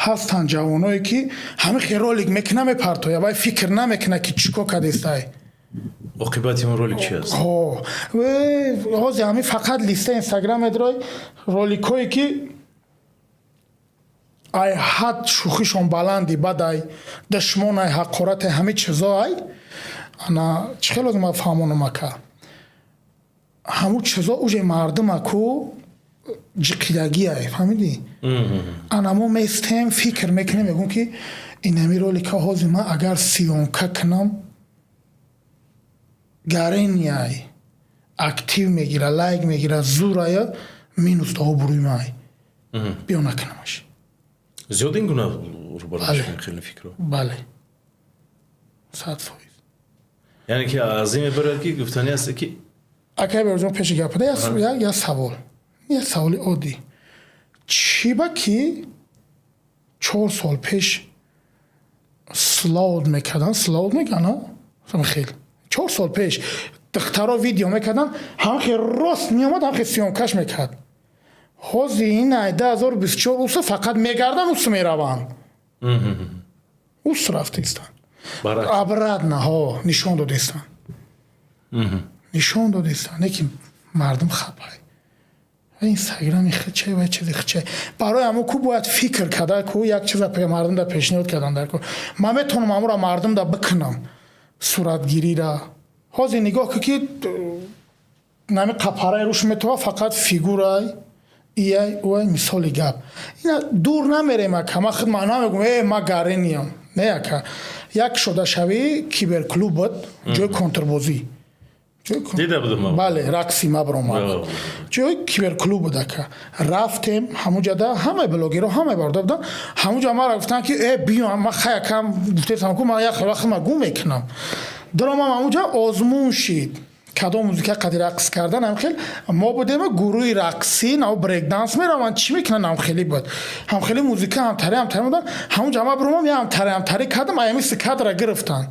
ҳастанд ҷавоное, ки ҳамин хел ролик мекуна, мепартоя, вай фикр намекуна, ки чӣ кор кардестай. Оқибати он ролик чи аст? Ҳозир ҳамин фақат листаи Инстаграм медрой, роликҳое, ки ай ҳад шӯхишон баланди, бадай, душмонай, ҳақорате, ҳамин чизо. Ай ана чӣ хел ма фаҳмонам, ака, ҳамун чизо уже мардума ку ҷиқидагиай, фаҳмидӣ? Ана мо местем, фикр мекунем, мегӯм, ки инами ролика ҳозир ман агар съёмка кунам, гаренияй, актив мегира, лайк мегира, зурая, минус то обрӯи май, биё накунамаш. Зиёд ин гуна рӯбарӯ мешавем, хеле фикрро? Бале, 100%. Яъне ки аз ин мебарад, ки гуфтанӣ аст, ки Акай Берҷон, пеши гапада як савол, як саволи оддӣ: чӣ ба ки 4 сол пеш слоуд мекардан, слоуд мекардан хел, 4 сол пеш духтаро видео мекардан, ҳам хел рост меомад, ҳам хел съёмкаш мекард. Ҳозир ин 2024 уса фақат мегардан, ус мераванд, ус рафтаистанд, обратно ҳо нишон додистанд, нишон додистанд. Не ки мардум хапай Инстаграми хиче ва чизи хиче. Барои ҳамо ку бояд фикр карда, ку як чиза мардум да пешниҳод кардан дар ку ман метавонам ҳамура мардум да бикунам, суратгирира. Ҳозир нигоҳ ку, ки нами қапараи руш метова, фақат фигурай, ияй, уай. Мисоли гап, ина дур намерем, ака. Ман худ ман намегум, э, ма гарениям, не, ака. Як шодашавӣ киберклуб буд, ҷои контрбозӣ. Дида будам. Бале, рақси ма баромад, ҷои киберклуб буд, ака. Рафтем ҳамуҷада, ҳамаи блогерро, ҳамаи бародар буданд ҳамуҷа. Мара гуфтанд, ки э, биё. Ма хаякам гуфтесам, ку ман як вақт ма гум мекунам. Даромам ҳамуҷа, озмун шид, кадом музика қади рақс кардан. Ҳамхел мо будем гурӯҳи рақсӣ, нав брейкданс мераванд, чӣ мекунанд, ҳамхелӣ буд, ҳамхелӣ музика, ҳамтари ҳамтари буданд. Ҳамуҷа ма баромам, я ҳамтари ҳамтари кардам, аями кадра гирифтанд.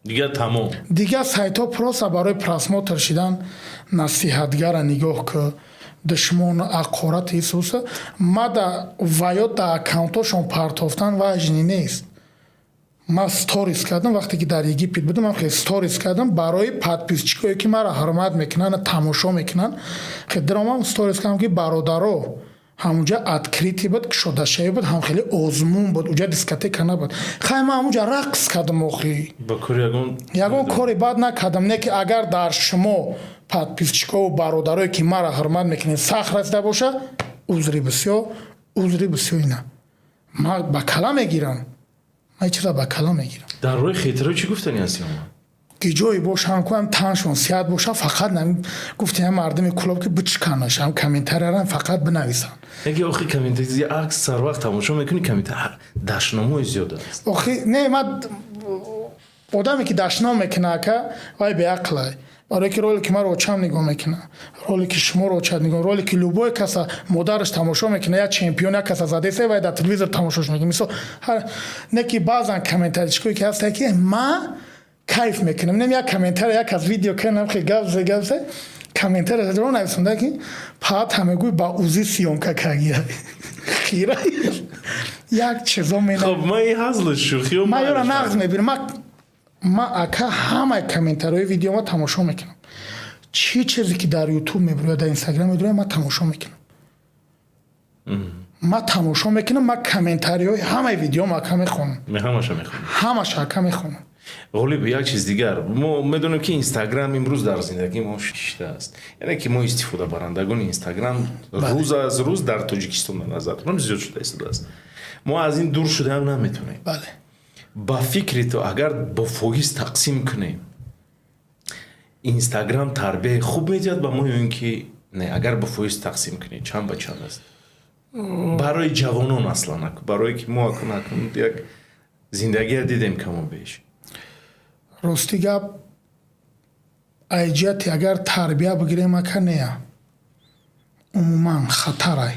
Дигар тамом. Дигар сайтҳо просто барои просмотр шидан. Насиҳатгара нигоҳ ку. Душмон ақорат исуса ма да ваё да аккаунтошон партофтан важный нест. Ман сторис кардам, вақте ки дар Египет будам, ман хеле сторис кардам барои подписчикое, ки маро ҳурмат мекунанд, тамошо мекунанд. Хеле диромам, сторис кардам, ки бародаро, ҳамунҷа открытый буд, кушодашавӣ буд, ҳам хеле озмун буд, уҷа дискотека набуд. Хай, ман ҳамунҷа рақс кардам охи. Ба кори ягон Ягон кори бад накардам. Не ки агар дар шумо, подписчикову бародарое, ки маро ҳурмат мекунед, сахт расида боша, узри бисёр, узри бисёр. Ина ман ба кала мегирам, ман чиза ба кала мегирам. Дар роҳи хейтаро чӣ гуфтани ҳасти омад? Ки ҷое бошам, куам таншон сиҳат боша, фақат гуфтем мардуми клуб, ки бичканашам, комментариярам фақат бинависанд. Яке охи комментари акс сарвақт тамошо мекунӣ, комментар дашномои зиёд аст. Охи не, ман одаме, ки дашном мекуна, ака, вай беақлай. Барое ки ролики маро очам нигоҳ мекуна, ролики шуморо очад нигоҳ, ролики любой каса модараш тамошо мекуна. Як чемпион як каса задеса, вай дар телевизор тамошош мекуна. Мисол, не ки баъзан комментаричкое, ки ҳаста, ки ма кайф мекунам. Нем як комментарий, як аз видео кардам, хе гапзе гапзе комментарий ро нависонда, ки паат ҳамегӯй ба узи съёмка кагия хира як чизо. Хоб, ман ин ҳазлу шӯхиё. Ман ёра нағз мебинам. Ма, ака, ҳамаи комментариҳои видеома тамошо мекунам. Чӣ чизе ки дар Ютуб мебирояд, дар Инстаграм мебирояд, ман тамошо мекунам. Ман тамошо мекунам, ман комментариҳои ҳамаи видеома, ака, мехонам. Ҳамаша мехонам. Ҳамаша, ака, мехонам. Ғолиб, як чиз дигар: мо медонем, ки Инстаграм имрӯз дар зиндагии мо шиштааст, яъне ки мо истифодабарандагони Инстаграм рӯз аз рӯз дар Тоҷикистон дар назар дорам зиёд шуда истодааст. Мо аз ин дур шудаам наметавонем. Ба фикри ту, агар бо фоиз тақсим кунем, Инстаграм тарбияи хуб медиҳад ба мо ё ин ки не? Агар бо фоиз тақсим кунем, чанд ба чанд аст барои ҷавонон аслан, барое ки мо акун акун як зиндагия дидем камо беш? Рости гап, айҷиҳати агар тарбия бигирем, ака, нея, умуман хатарай.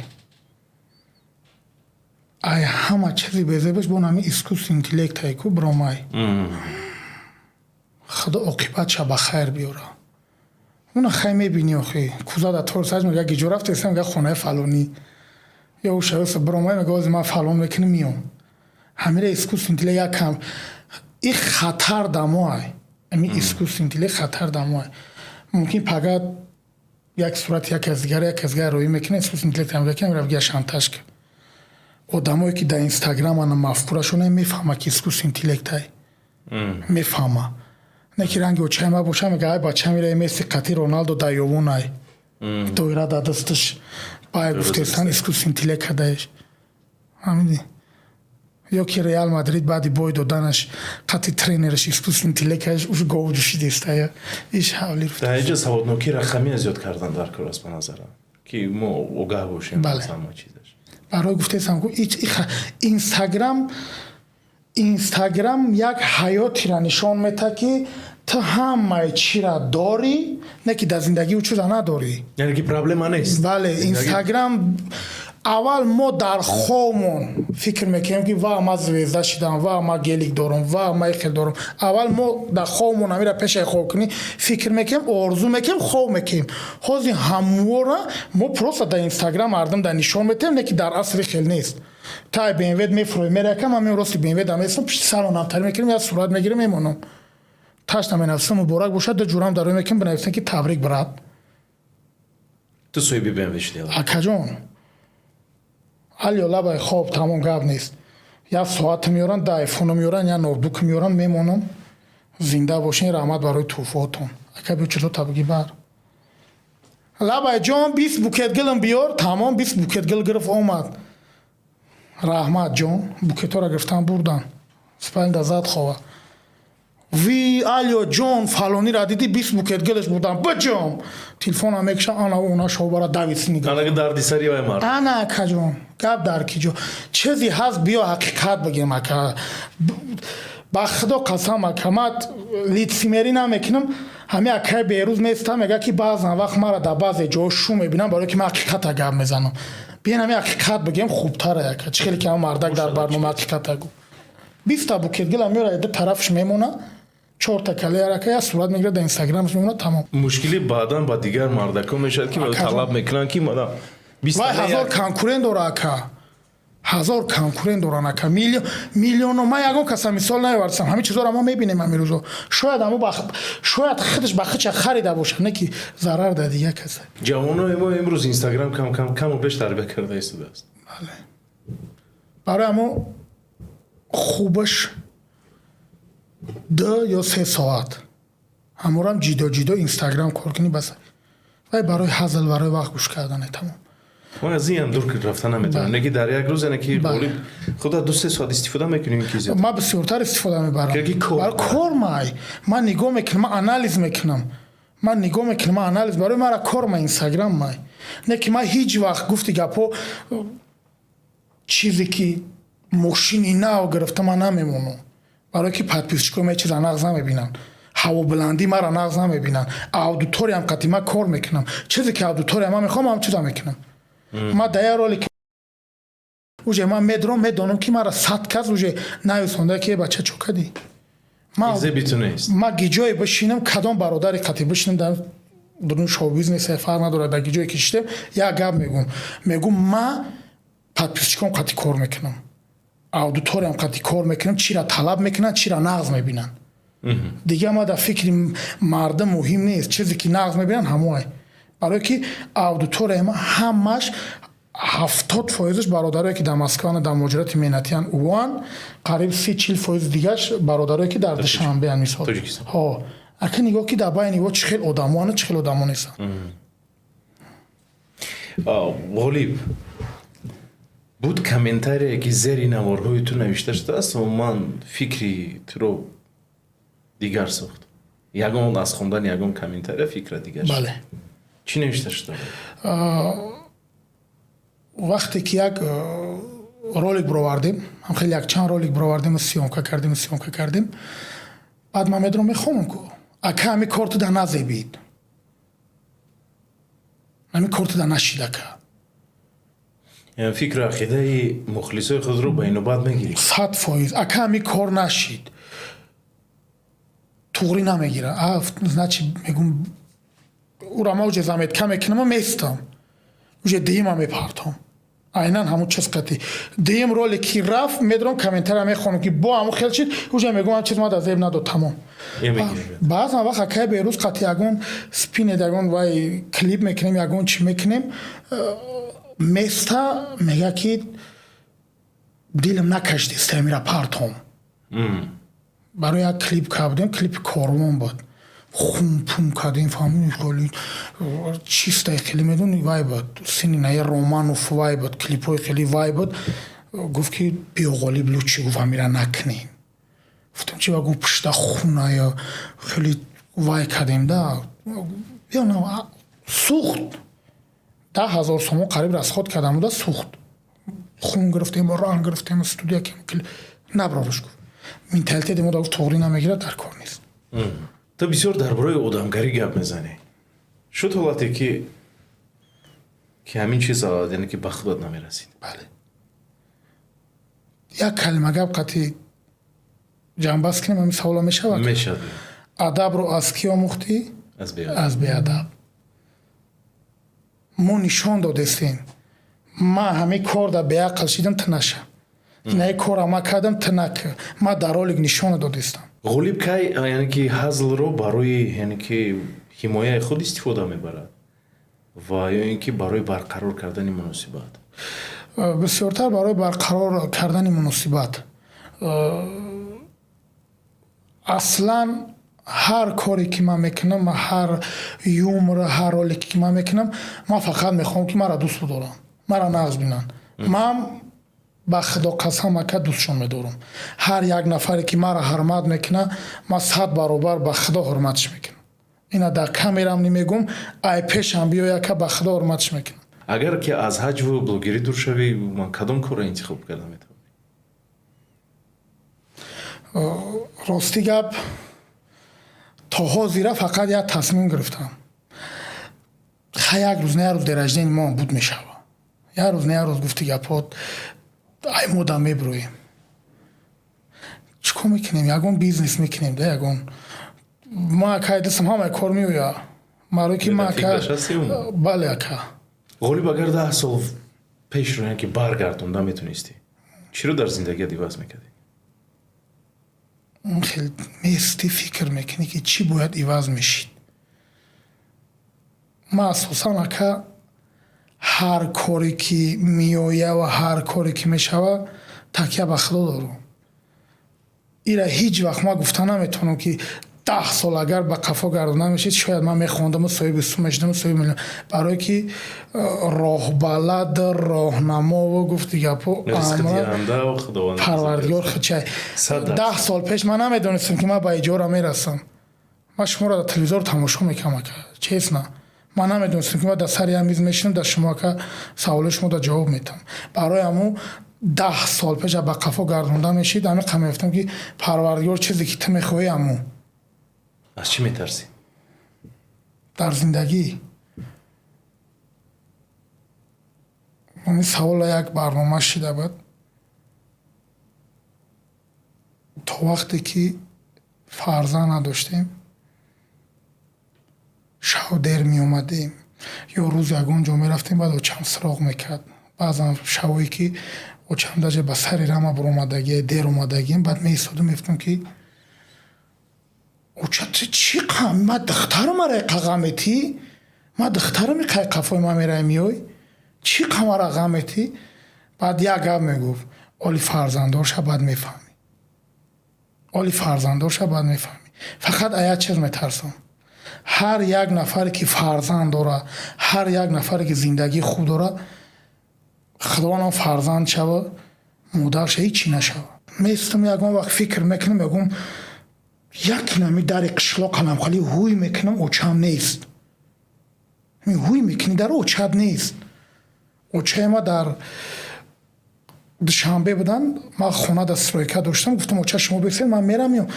Ай ҳама чизи безебаш бо нами искусственный интеллектай ку бромай. Худо оқибатша ба хайр биёра. Уна хай мебинӣ, охи, куза да тор саҷ мега, гиҷо рафтесам, мега, хонаи фалонӣ ё ушаёса бромай, мега, ози ман фалон мекунем, миём. Ҳамира искусственный интеллект якам и хатар дамоай. Ами искусственный интеллект хатар дамоай. Мумкин пага як сурати як аз дигар, як аз дигар роӣ мекунад, искусственный интеллект ам мекунад, рафт шантаж кар. Одамое, ки дар Инстаграм ана мафкурашон, мефаҳма, ки искусственный интеллектай, мефаҳма. Не ки ранги очаи ма боша, мега, ай бача мира, Месси қати Роналдо дар ёвонай, доира дар дасташ, бай гуфтесан, искусственный интеллект кадаеш, ҳамиди. Ё ки Реал Мадрид баъди бой доданаш қати тренераш искусственный интеллект уж гов ҷӯшидестая иш ҳавли. Дар инҷа саводнокии рақамия зиёд кардан дар кор аст, ба назарам, ки мо огаҳ бошем аз ҳама чизаш. Барои гуфтесам, Инстаграм як ҳаётира нишон метаҳад, ки ту ҳамаи чира дорӣ, не ки дар зиндагӣ ӯ чиза надорӣ. Яъне ки проблема нест. Бале, Инстаграм аввал мо дар хобмон фикр мекунем, ки ва ма звезда шидам, ва ма гелик дорам, ва ма ихел дорам. Аввал мо дар хобмон амира пешаи хоб кунӣ фикр мекунем, орзу мекунем, хоб мекунем. Ҳозир ҳамвора мо просто дар Инстаграм мардум дар нишон метаҳем, не ки дар асри хел нест. Тай БМВ мефурӯем, меракам, ҳамин рости БМВ да местам, пишти саро нафтарӣ мекунем, як сурат мегирем, мемонам, ташна менависам, муборак бошад, да ҷурам дарои мекунем, бинависем, ки табрик, брат. Ту соҳиби БМВ шудӣ. Акаҷон, алё лабай хоб, тамом, гап нест. Як соат меёранд, да айфоно меёранд, як ноутбук меёранд, мемонам. Зинда бошин, раҳмат барои тӯҳфаотон. Ака, биё, чизо табиги бар. Лабай ҷон, 20 букет гилм биёр, тамом, 20 букет гил гирифт, омад. Раҳмат, ҷон, букетҳоро гирифтан, бурдан. Спальня зад, хова. Ви, алё ҷон, фалонира дидӣ, 20 букет гилаш бурдан, биҷом. Телефонам мекушам, ана она шобара давис нигоҳ. Ана дарди сари вай мард. Ана, акаҷон, гап дар ки ҷо. Чизе ҳаст, биё ҳақиқат бигем, ака. Ба худо қасам, ака, ман лицемерӣ намекунам. Ҳами акаи Берӯз местам, мега, ки баъзан вақт мара дар баъзе ҷоҳо шу мебинам, барое ки ман ҳақиқата гап мезанам. Биён, ҳами ҳақиқат бигем, хубтара, ака. Чӣ хеле ки ҳама мардак дар барнома ҳақиқата гуфт. 20-та букет гила меёра, ду тарафш мемона. Чорта калеярака як сурат мегирад, дар Инстаграмаш мемонад, тамом. Мушкили баъдан ба дигар мардакон мешавад, ки талаб мекунанд, ки вай 1000 конкурент дора, ака, 1000 конкурент доран, ака, миллионо. Ман ягон каса мисол наёвардсам, ҳамин чизоро мо мебинем ҳамин рӯзо. Шояд ҳамо шояд худаш ба худша харида бошад, не ки зарар дар дигар каса. Ҷавонои мо имрӯз Инстаграм кам кам каму беш тарбия карда истодааст. Бале, барои ҳамо хубаш 2 ё 3 соат ҳаморам ҷидо ҷидо Инстаграм кор кунӣ, бас. Вай барои ҳазл, барои вақт гӯш кардане, тамом. Ман аз ин ҳам дур рафта наметавонам. Неки дар як рӯз, яъне ки ғолиб худа 2-3 соат истифода мекунем ки зиёд? Ман бисёртар истифода мебарам. Барои кор май ман нигоҳ мекунам, ман анализ мекунам, ман нигоҳ мекунам, ман анализ. Барои мара кор ма Инстаграм май, не ки ман ҳеҷ вақт, гуфти гапҳо, чизе ки мошини нав гирифта, ман намемонам, барое ки подписчикои ман чиза нағз намебинанд, ҳавобуландӣ мара нағз намебинанд. Аудиториям қати ман кор мекунам, чизе ки аудитория ман мехоҳам, ҳам чиза мекунам. Ман дар як ролик уже ман медорам, медонам, ки мара 100 кас уже нависонда, ки бача, чо кадӣ. Ман гиҷое бишинам, кадом бародари қати бишинам дар дурун шоу-бизнес, фарқ надорад, дар гиҷое ки шиштем, як гап мегӯм, мегӯм: ман подписчиком қати кор мекунам, аудиториям қати кор мекунам, чира талаб мекунанд, чира нағз мебинанд. Дигар ма дар фикри мардум муҳим нест, чизе ки нағз мебинанд, ҳамоай. Барое ки аудиторияи ма ҳамаш 70%-аш бародарое ки дар Москвана, дар муҳоҷирати меҳнатиян уан, қариб 30-40% дигаш бародарое ки дар Душанбеан, мисол. Ҳо, ака, нигоҳ ки дар байни во чӣ хел одамоану чӣ хел одамо нестанд. Ғолиб, буд комментарие, ки зери наворҳои ту навишта шудааст, ман фикри туро дигар сохт. Ягон аз хондани ягон комментария фикра дигар? Бале. Чӣ навишта шуда? Вақте ки як ролик бировардем, ҳам хеле якчанд ролик бировардем, съёмка кардем, съёмка кардем, баъд ман медорам, мехонам ку: «Ака, ҳами корту да назебид, ҳами корту да нашид, ака». Фикру ақидаи мухлисои худро ба инобат мегирӣ? 100%. «Ака, ҳами кор нашид, туғрӣ намегира». Значит, мегум, ура ма уже заметка мекунам, местам, уже дима мепартом. Айнан ҳамун чиз қати дуюм ролик ки рафт, медорам, комментария мехонам, ки бо ҳамун хел чиз, уже мегӯм, ҳам чиз ма дар зеб надод, тамом. Баъзан вақт, акай Берӯз, қати ягон спинет, ягон вай клип мекунем, ягон чӣ мекунем, места мега, ки дилам накашидеста амира партом. Барои як клип кардем, клипи Корвон буд, хун-пун кардем, фаҳмидӣ, хеле чистай, хеле, медони, вай буд, сини наи Романов вай буд, клипҳои хеле вай буд. Гуфт, ки биё, Ғолиб, лучше, гуфт, амира накунем. Гуфтам: «Чи?» Гуфт: «Пушта хуная, хеле вай кардем да, биё». Сӯхт, 10 000 сомон қариб расход кардам буда, сӯхт, хун гирифтем, ранг гирифтем, студия наброрш. Гуфт, менталитети мо, гуфт, тоғрӣ намегирад, дар кор нест. Ту бисёр дар бораи одамгарӣ гап мезанӣ. Шуд ҳолате, ки ҳамин чиз, яъне ки ба худат намерасид? Бале, як калима гап қати ҷамъбаст кунем, ҳамин савола мешавад? Мешавад. Адабро аз кӣ омӯхтӣ? Аз беадаб. Мо нишон додестем: ман ҳамин кор дар беақл шидам, ту наша, инаи кора ма кардам, ту накар. Ман дар ролик нишона додестам. Ғолиб кай, яъне ки ҳазлро барои, яъне ки ҳимояи худ истифода мебарад ва ё ин ки барои барқарор кардани муносибат? Бисёртар барои барқарор кардани муносибат. Аслан ҳар коре ки ман мекунам, ҳар юмор, ҳар ролике ки ман мекунам, ман фақат мехоҳам, ки маро дӯст бидоранд, маро нағз бинанд. Ман ба Худо қасам, ака, дӯстшон медорам. Ҳар як нафаре ки маро ҳурмат мекунад, ман 100 баробар ба Худо ҳурматш мекунам. Ина дар камерам немегум, ай пешам биёй, ака, ба Худо ҳурматш мекунам. Агар ки аз ҳаҷву блогерӣ дур шавӣ, ман кадом корро интихоб карда метавонӣ? Рости гап, то ҳозира фақат як тасмим гирифтам. Ха, як рӯз на як рӯз день рождения мо буд мешава, як рӯз на як рӯз, гуфти гапҳо, ай мода мебироем, чӣ кор мекунем, ягон бизнес мекунем да, ягон Ма ака, дастам ҳамаи кор меоя. Маро ки ма ака, бале, ака. Ғолиб, агар 10 сол пешро яке баргардонда метонистӣ, чиро дар зиндагият иваз мекардӣ? Хел мести, фикр мекунӣ, ки чӣ бояд иваз мешид. Ма асосан, ака, ҳар коре ки меоя ва ҳар коре ки мешава, такя ба Худо дорам. Ира ҳеҷ вақт ман гуфта наметавонам, ки 10 сол агар ба қафо гардонда мешид, шояд ман мехондаму соҳиби сум мешидаму соҳиби миллион, барое ки роҳбалад, роҳнамову гуфти гапо Парвардигор худчай. 10 сол пеш ман намедонистам, ки ман ба иҷора мерасам. Ман шуморо дар телевизор тамошо мекардам, ака, честно. Ман намедонистам, ки ман дар сари як миз мешинам, дар шумо, ака, саволи шумо дар ҷавоб метам. Барои ҳамун 10 сол пеш ба қафо гардонда мешид, ҳамин мегуфтам, ки Парвардигор, чизе ки ту мехоҳӣ, ҳамун. Аз чӣ метарсӣ? Дар зиндагӣ ин савола як барнома шида буд. То вақте ки фарзанд надоштем, шав дер меомадем ё рӯз ягон ҷо мерафтем, баъд очам суроғ мекард. Баъзан шавое ки очам даже ба сари рама буромадагӣ, дер омадагием, баъд меистодум, мефтам, ки оча, ту чӣ қам, ма духтарам ара ғам метӣ, ма духтарам иқай қафои ма мерай меёй, чӣ қамара ғам метӣ? Баъд як гап мегуфт: «Оли фарзанддор ша, баъд мефаҳмӣ, оли фарзанддор ша, баъд мефаҳмӣ». Фақат а як чиз метарсам: ҳар як нафаре ки фарзанд дора, ҳар як нафаре ки зиндагии хуб дора, Худовандам фарзанд шава, модарша ҳечи нашава. Местам, ягон вақт фикр мекунам, мегӯм, як нами дари қишлоқ қаламхали ҳуй мекунам, очам нест. Ҳуй мекунӣ дар, очат нест. Очаи ма дар Душанбе будан. Ман хона дар стройка доштам. Гуфтам: «Оча, шумо бисед, ман мерам».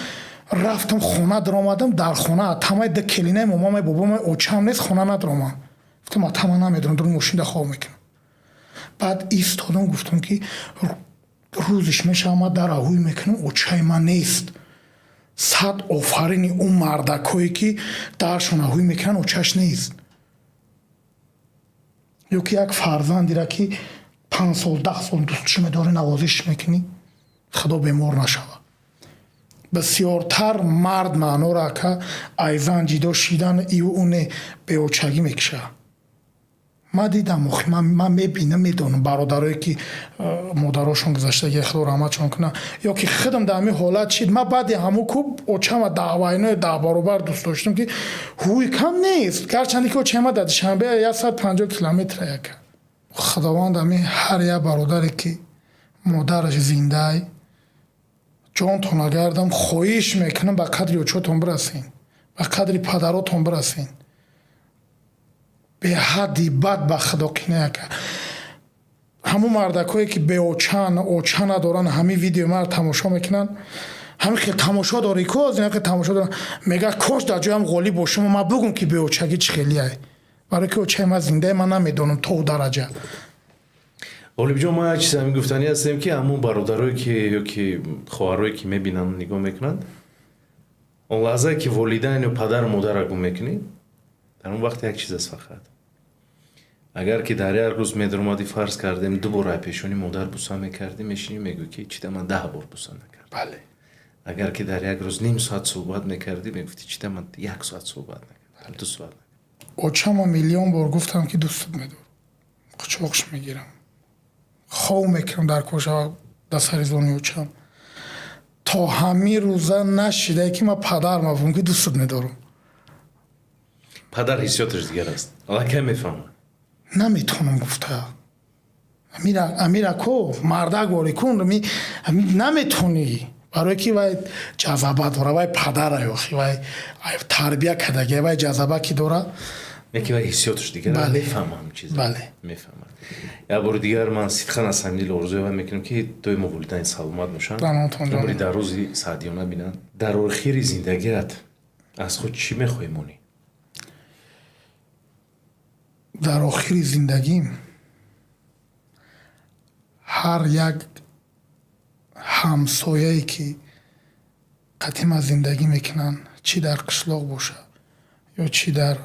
Рафтам, хона даромадам, дар хона атамай, ду келинаи момамай, бобомай, очам нест. Хона надаромам. Гуфтам: «Атама намедонам, дур мошинда хоб мекунам». Баъд истодам, гуфтам, ки рӯзиш мешава, ман дара ҳуй мекунам, очаи ман нест. Сад офарини ӯ мардакое ки даршона ҳуй мекунанд, очаш нест. Ё ки як фарзандира ки 5 сол, 10 сол дӯстш медорӣ, навозиш мекунӣ, Худо бемор нашава. Бисёртар мард маъноро, ака, айзан ҷидо шидан иву уне беочагӣ мекушад. Ман дидам, охи, ман мебинам, медонам бародарое ки модарошон гузаштаги, Худо раҳматшон кунад, ё ки худам дар ҳамин ҳолат шид. Ман баъди ҳамун кӯб очама даҳвайнои 10 баробар дӯст доштам, ки ҳуй кам нест, гарчанде ки очама дар Душанбе 150 километра. Яка Худованд ами ҳар як бародаре ки модараш зиндаай, ҷонтон агардам, хоҳиш мекунам, ба қадри очотон бирасен, ба қадри падаротон бирасен. Беҳадди бад ба Худо кинаяка. Ҳамун мардакое ки беочан, оча надоранд, ҳамин видеои маро тамошо мекунанд, ҳамин хел тамошо дорӣ ку, хел тамошо доранд, мега: «Кош дар ҷоям Ғолиб бошум, ман бугум, ки беочагӣ чӣ хелияй». Барое ки очаи ман зиндаи, ман намедонам то дараҷа. Ғолибҷон, ман як чиз ҳамин гуфтанӣ ҳастем, ки ҳамун бародарое ки ё ки хоҳарое ки мебинанд, нигоҳ мекунанд, он лаҳзае ки волидайн ё падару модарро гум мекунӣ, дар он вақт як чиз аст фақат: агар ки дар як рӯз медаромадӣ, фарз кардем, ду бор айпешони модар буса мекардӣ, мешинӣ, мегӯӣ, ки чида ман 10 бор буса накардам. Агар ки дар як рӯз ним соат суҳбат мекардӣ, мегуфтӣ: «Чида ман як соат суҳбат накардам, 2 соат?» Очама миллион бор гуфтам, ки дӯстат медорам, қучоқш мегирам, хов мекунам дар коша, дар сари зони очам. То ҳамин рӯза нашидае, ки ман падарма бигӯм, ки дӯстат медорам. Падар ҳиссиёташ дигар аст, аллакай мефаҳмад. Наметавонам гуфта. Амирако, мардак ворӣ кун, наметавонӣ, барое ки вай ҷазаба дора, вай падара, охи вай тарбия кардагия, вай ҷазаба ки дора. Яке вай ҳиссиёташ дигар, мефаҳмам чиз. Мефаҳмад. Як бори дигар ман сидқан аз ҳамин дил орзуя вай мекунам, ки доимо волидайн саломат бошанд, умри дар рӯзи саъдиёна бинанд. Дар охири зиндагиат аз худ чӣ мехоҳӣ монӣ? Дар охири зиндагим ҳар як ҳамсояе ки қадима зиндагӣ мекунанд. Чӣ дар қишлоқ боша ё чӣ дар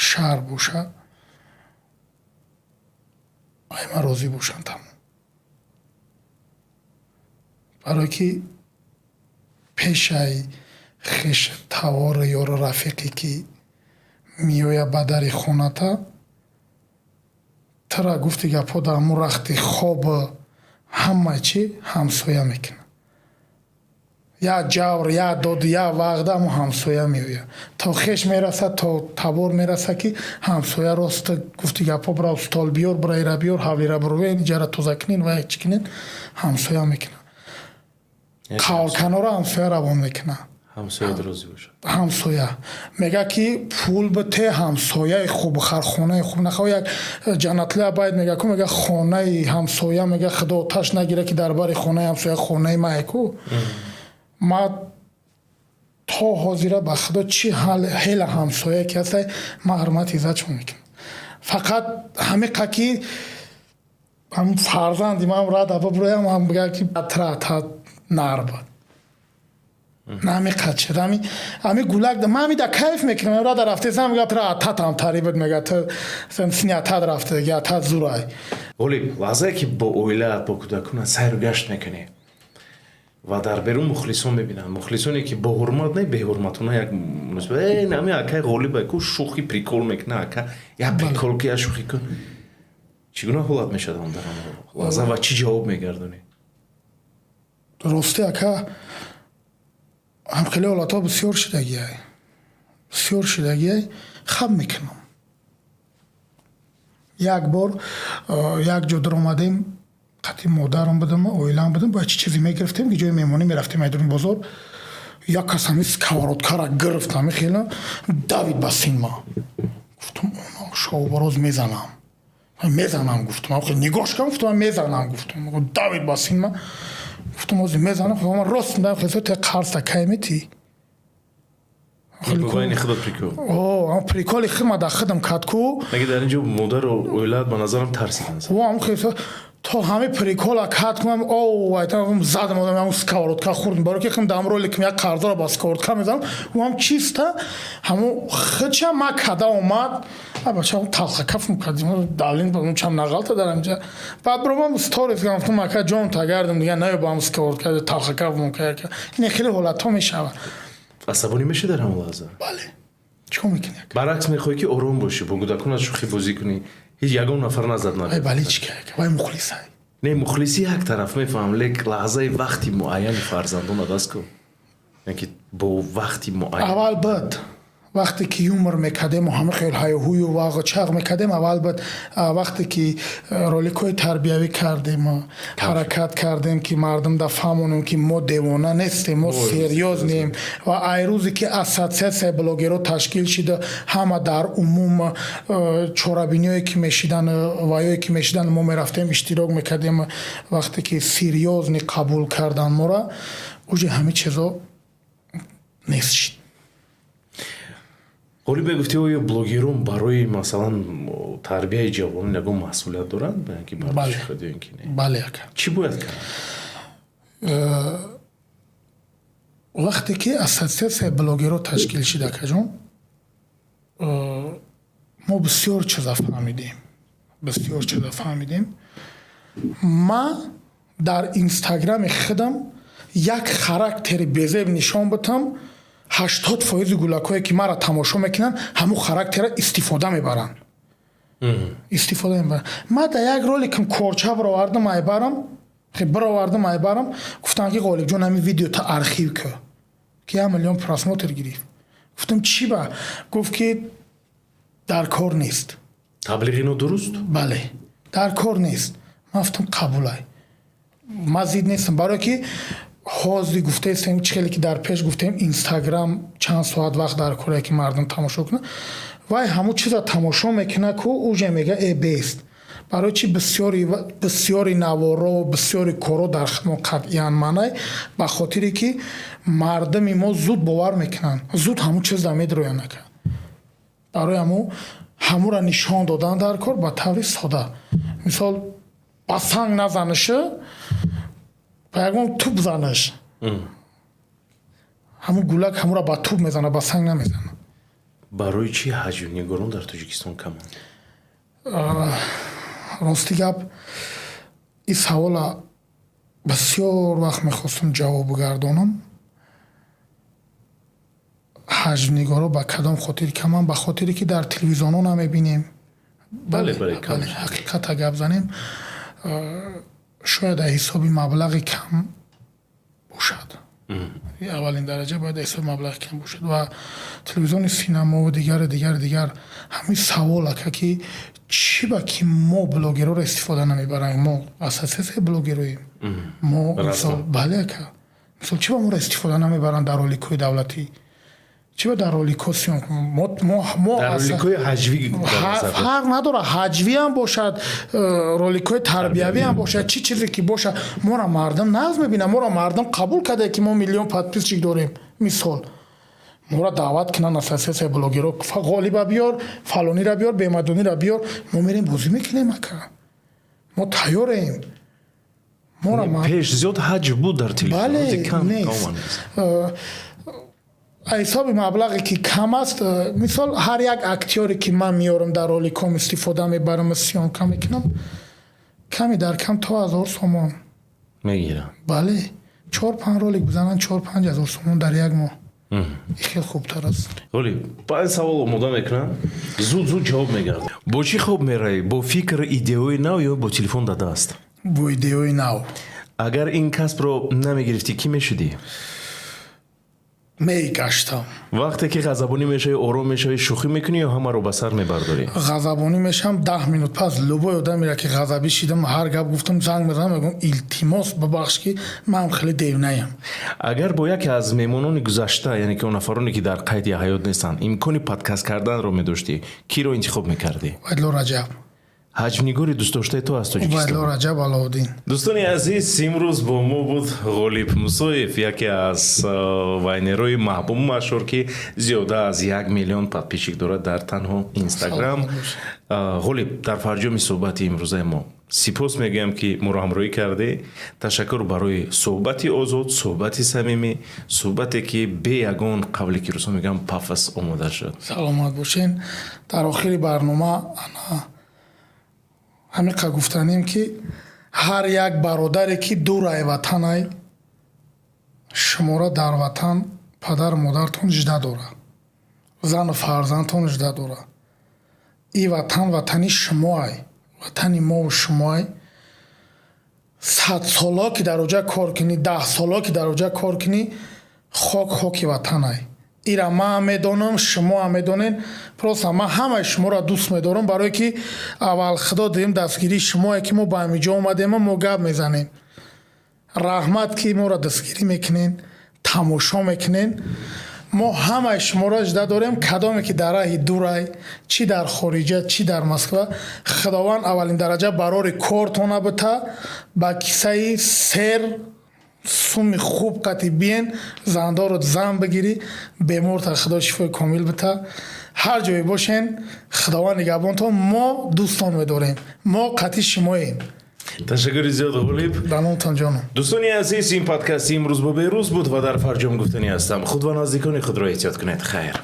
шаҳр боша, ай ман розӣ бошанд, тамом. Барое ки пешаи хеш, тавору ёру рафиқе, ки меояд ба дари хоната, тура гуфти гапҳо, дар ҳамун рахти хоб ҳама чӣ ҳамсоя мекунад. Як ҷавр, як дод, як вағда ҳамун ҳамсоя меояд. То хеш мерасад, то табор мерасад, ки ҳамсоя рост, гуфти гапҳо, бирав стол биёр, бира ира биёр, ҳавлира бирӯен, иҷара тоза кунен ва як чӣ кунен, ҳамсоя мекунад. Қавлканоро ҳамсоя равон мекунад. Ҳамсоя розӣ бошад. Ҳамсоя мега, ки пул бите, ҳамсояи хуб хар, хонаи хуб нахоҳ. Як Ҷаннатлӣ Абайд мега ку, мега, хонаи ҳамсоя, мега, худо оташ нагира, ки дар бари хонаи ҳамсоя хонаи мае ку. Ма то ҳозира, ба худо, чӣ ҳела ҳамсояе ки ҳастай, ма ҳурмат, иззатшон мекунам. Фақат ҳамиқа ки ҳам фарзанди ман рада бибуроям, ҳам бига, ки тра та нар буд, намиқад шуд. Ами гулак ма ами да кайф мекунам. Рада рафтесам, мега, тра ататам тари буд, мега, ту сини атат рафта, атат зурай. Ғолиб, лаҳзае ки бо оилаат, бо кӯдаконат сайру гашт мекунӣ ва дар берун мухлисон мебинанд, мухлисоне ки бо ҳурмат, не, беҳурматона, як муносибат, э, нами акай Ғолиба ку шӯхи, прикол мекуна, ака, як прикол ки, як шӯхӣ кун, чӣ гуна ҳолат мешавад он дар он лаҳза ва чӣ ҷавоб мегардонӣ? Рости, ака, ҳамхеле ҳолатҳо бисёр шидагиай, бисёр шидагиай. Хаб мекунам. Як бор як ҷо даромадем, қатъи модарам будам, оилаам будам, бояд чӣ чизе мегирифтем, ки ҷои меҳмонӣ мерафтем, айдуни бозор. Як кас ҳами сковородкара гирифт, ҳами хела давид ба синма. Гуфтам, шоубароз, мезанам, мезанам, гуфтам. Нигоҳш кардам, гуфтам, мезанам, гуфтам. Давид ба синма, гуфтам, ҳозир мезанам. Рост те қарзта кай метӣ? Приколи хидма дар хидм кард ку. Меги дар инҷо модару оилаат, ба назарам, тарсиданд. То ҳами прикола кард кунам, о, айтам, задам одам, ҳамун сковородка хӯрдем. Баро ки хим дам ролик як қарзора ба сковородка мезанам, ӯ чиста ҳамун хича ма када омад. Бача, талха кафм кардим, давлин чам нағалта дар инҷа. Баъд бромам сторис гуфтам, ака ҷон, тагардам, дига наё ба ҳам сковородка талха кафм кард. Ин хеле ҳолатҳо мешавад. Асабонӣ мешӣ дар ҳамон лаҳза? Бале, чикор мекунӣ? Баръакс, мехоҳӣ, ки ором бошӣ, бо кӯдаконат шӯхӣ бозӣ кунӣ, ҳеҷ ягон нафар назад. На, бале, чӣ ка, вай мухлисай. Не, мухлисӣ як тараф, мефаҳмам, лек лаҳзаи вақти муайяни фарзандонат аст ку, ки бо вақти муайян. Аввал буд, вақте ки юмор мекардему, ҳама хел ҳаюҳую вағу чағ мекардем, аввал буд. Вақте ки роликҳои тарбиявӣ кардем, ҳаракат кардем, ки мардум да фаҳмонем, ки мо девона нестем, мо серьёзнем. Ва ай рӯзе ки ассотсиатсияи блогерҳо ташкил шида, ҳама дар умум чорабиниҳое ки мешидан, ваёе ки мешидан, мо мерафтем, иштирок мекардем. Вақте ки серьёзно қабул кардан мора, уже ҳамин чизо нест шид. Ғолиб, мегуфтӣ, оё блогерон барои, масалан, тарбияи ҷавонон ягон масъулият доранд, ки бардошти худ ё ин ки не? Бале, ака. Чӣ бояд кард? Вақте ки ассотсиатсияи блогерҳо ташкил шид, акаҷон, мо бисёр чиза фаҳмидем, бисёр чиза фаҳмидем. Ма дар инстаграми худам як характери безеб нишон бутам, 80% гулакҳое, ки маро тамошо мекунанд, ҳамун характера истифода мебаранд, истифода мебаранд. Ма дар як роликам корча бировардам, айбарам бировардам, айбарам, гуфтам, ки Ғолибҷон, ҳамин видеота архив кӯ, ки 1 миллион просмотр гирифт. Гуфтам, чӣ ба? Гуфт, ки дар кор нест. Таблиғи нодуруст. Бале, дар кор нест. Ман гуфтам, қабулай, ман зид нестам, барое ки ҳозир гуфтаистем, чӣ хеле ки дар пеш гуфтем, инстаграм чанд соат вақт дар корае, ки мардум тамошо кунад. Вай ҳамун чиза тамошо мекунад ку, уже мега, э, бест. Барои чи бисёри наворо, бисёри корро дар хидмат қатъиян манай, ба хотире ки мардуми мо зуд бовар мекунанд, зуд ҳамун чиза медроянд, ака. Барои ҳамун ҳамура нишон додан дар кор ба таври сода, мисол, ба санг назаниша, ба ягон туп занаш. Ҳамун гулак ҳамура ба туп мезана, ба санг намезана. Барои чӣ ҳаҷвнигорон дар Тоҷикистон каманд? Рости гап, ин савола бисёр вақт мехостам ҷавоб бигардонам. Ҳаҷвнигоро ба кадом хотир каманд? Ба хотире ки дар телевизионҳо намебинем. Ҳақиқата гап занем, шояд аз ҳисоби маблағи кам бошад. Аввалин дараҷа бояд ҳисоби маблағи кам бошад ва телевизиони синамову дигару дигару дигар. Ҳамин савол, ака, ки чӣ ба ки мо блогерҳоро истифода намебарем? Мо ассотсиатсияи блогероем мо. Бале, ака, мисол, чӣ ба моро истифода намебаранд дар роликҳои давлатӣ? Чӣ ба дар роликҳо Роликҳои ҳаҷвӣ? Фарқ надорад, ҳаҷвиам бошад, роликҳои тарбиявиам бошад, чӣ чизе ки бошад, моро мардум нағз мебинад, моро мардум қабул кардае, ки мо миллион подписчик дорем. Мисол, моро даъват кунанд ассотсиатсияи блогерҳо: Ғолиба биёр, фалонира биёр, бемадонира биёр, мо мерем, бозӣ мекунем, ака, мо тайёрем. Пеш зиёд ҳаҷв буд дар телевизион. Нест. Ҳисоби маблағе ки кам аст. Мисол, ҳар як актёре ки ман меорам, дар роликҳом истифода мебарам, съёмка мекунам, ками дар кам то 1000 сомон мегирам. Бале, чор панҷ ролик бизананд, 4-5 ҳазор сомон дар як моҳ, хеле хубтар аст. Ғолиб, панҷ савол омода мекунам, зуд зуд ҷавоб мегардам. Бо чӣ хоб меравӣ: бо фикр, идеяҳои нав ё бо телефон дар даст? Бо идеяҳои нав. Агар ин касбро намегирифтӣ, кӣ мешудӣ? Мегаштам. Вақте ки ғазабонӣ мешавӣ, ором мешавӣ, шӯхӣ мекунӣ ё ҳамаро ба сар мебардорӣ? Ғазабонӣ мешавам, 10 минут пас любой одамеро ки ғазабӣ шидам, ҳар гап гуфтам, занг мезанам, мегӯям: «Илтимос, бибахш, ки ман хеле девнаям». Агар бо яке аз меҳмонони гузашта, яъне ки он нафароне ки дар қайди ҳаёт нестанд, имкони подкаст карданро медоштӣ, киро интихоб мекардӣ? Убайдулло Раҷаб. Ҳаҷвнигори дӯстдоштаи ту аз Тоҷикистон? Убайдулло Раҷаб Алоуддин. Дӯстони азиз, имрӯз бо мо буд Ғолиб Мусоев, яке аз вайнерҳои маҳбубу машҳур, ки зиёда аз 1 миллион подписчик дорад дар танҳо Инстаграм. Ғолиб, дар фарҷоми суҳбати имрӯзаи мо сипос мегӯям, ки моро ҳамроҳӣ кардӣ. Ташаккур барои суҳбати озод, суҳбати самимӣ, суҳбате ки бе ягон қавле ки рӯзҳо мегӯям пафос омода шуд. Саломат бошен. Дар охири барнома ҳамиқа гуфтанем, ки ҳар як бародаре ки дурай ватанай, шуморо дар ватан падару модартон жда дорад, зану фарзандтон жда дорад. И ватан ватани шумоай, ватани мову шумоай. 100 соло ки дар оҷа кор кунӣ, 10 соло ки дар оҷа кор кунӣ, хок хоки ватанай. Ира ман медонам, шумоам медонед. Просто ман ҳамаи шуморо дӯст медорам, барое ки аввал худо, дуюм дастгирии шумое, ки мо ба ҳамиҷо омадем, мо гап мезанем. Раҳмат, ки моро дастгирӣ мекунен, тамошо мекунен. Мо ҳамаи шуморо жда дорем. Кадоме ки дар раҳи дурай, чӣ дар хориҷа, чӣ дар Москва, Худованд аввалин дараҷа барори кортона бита, ба кисаи сер суми хуб қати биен, зандорот зан бигирӣ, беморта Худо шифои комил бита. Ҳар ҷое бошен, Худованд нигаҳбонтон. Мо дӯстон медорем, мо қати шумоем. Ташаккури зиёд, Ғолиб. Данонтон, ҷоном. Дӯстони азиз, ин подкасти имрӯз бо Беҳрӯз буд ва дар фарҷом гуфтанӣ ҳастам: худ ва наздикони худро эҳтиёт кунед. Хайр.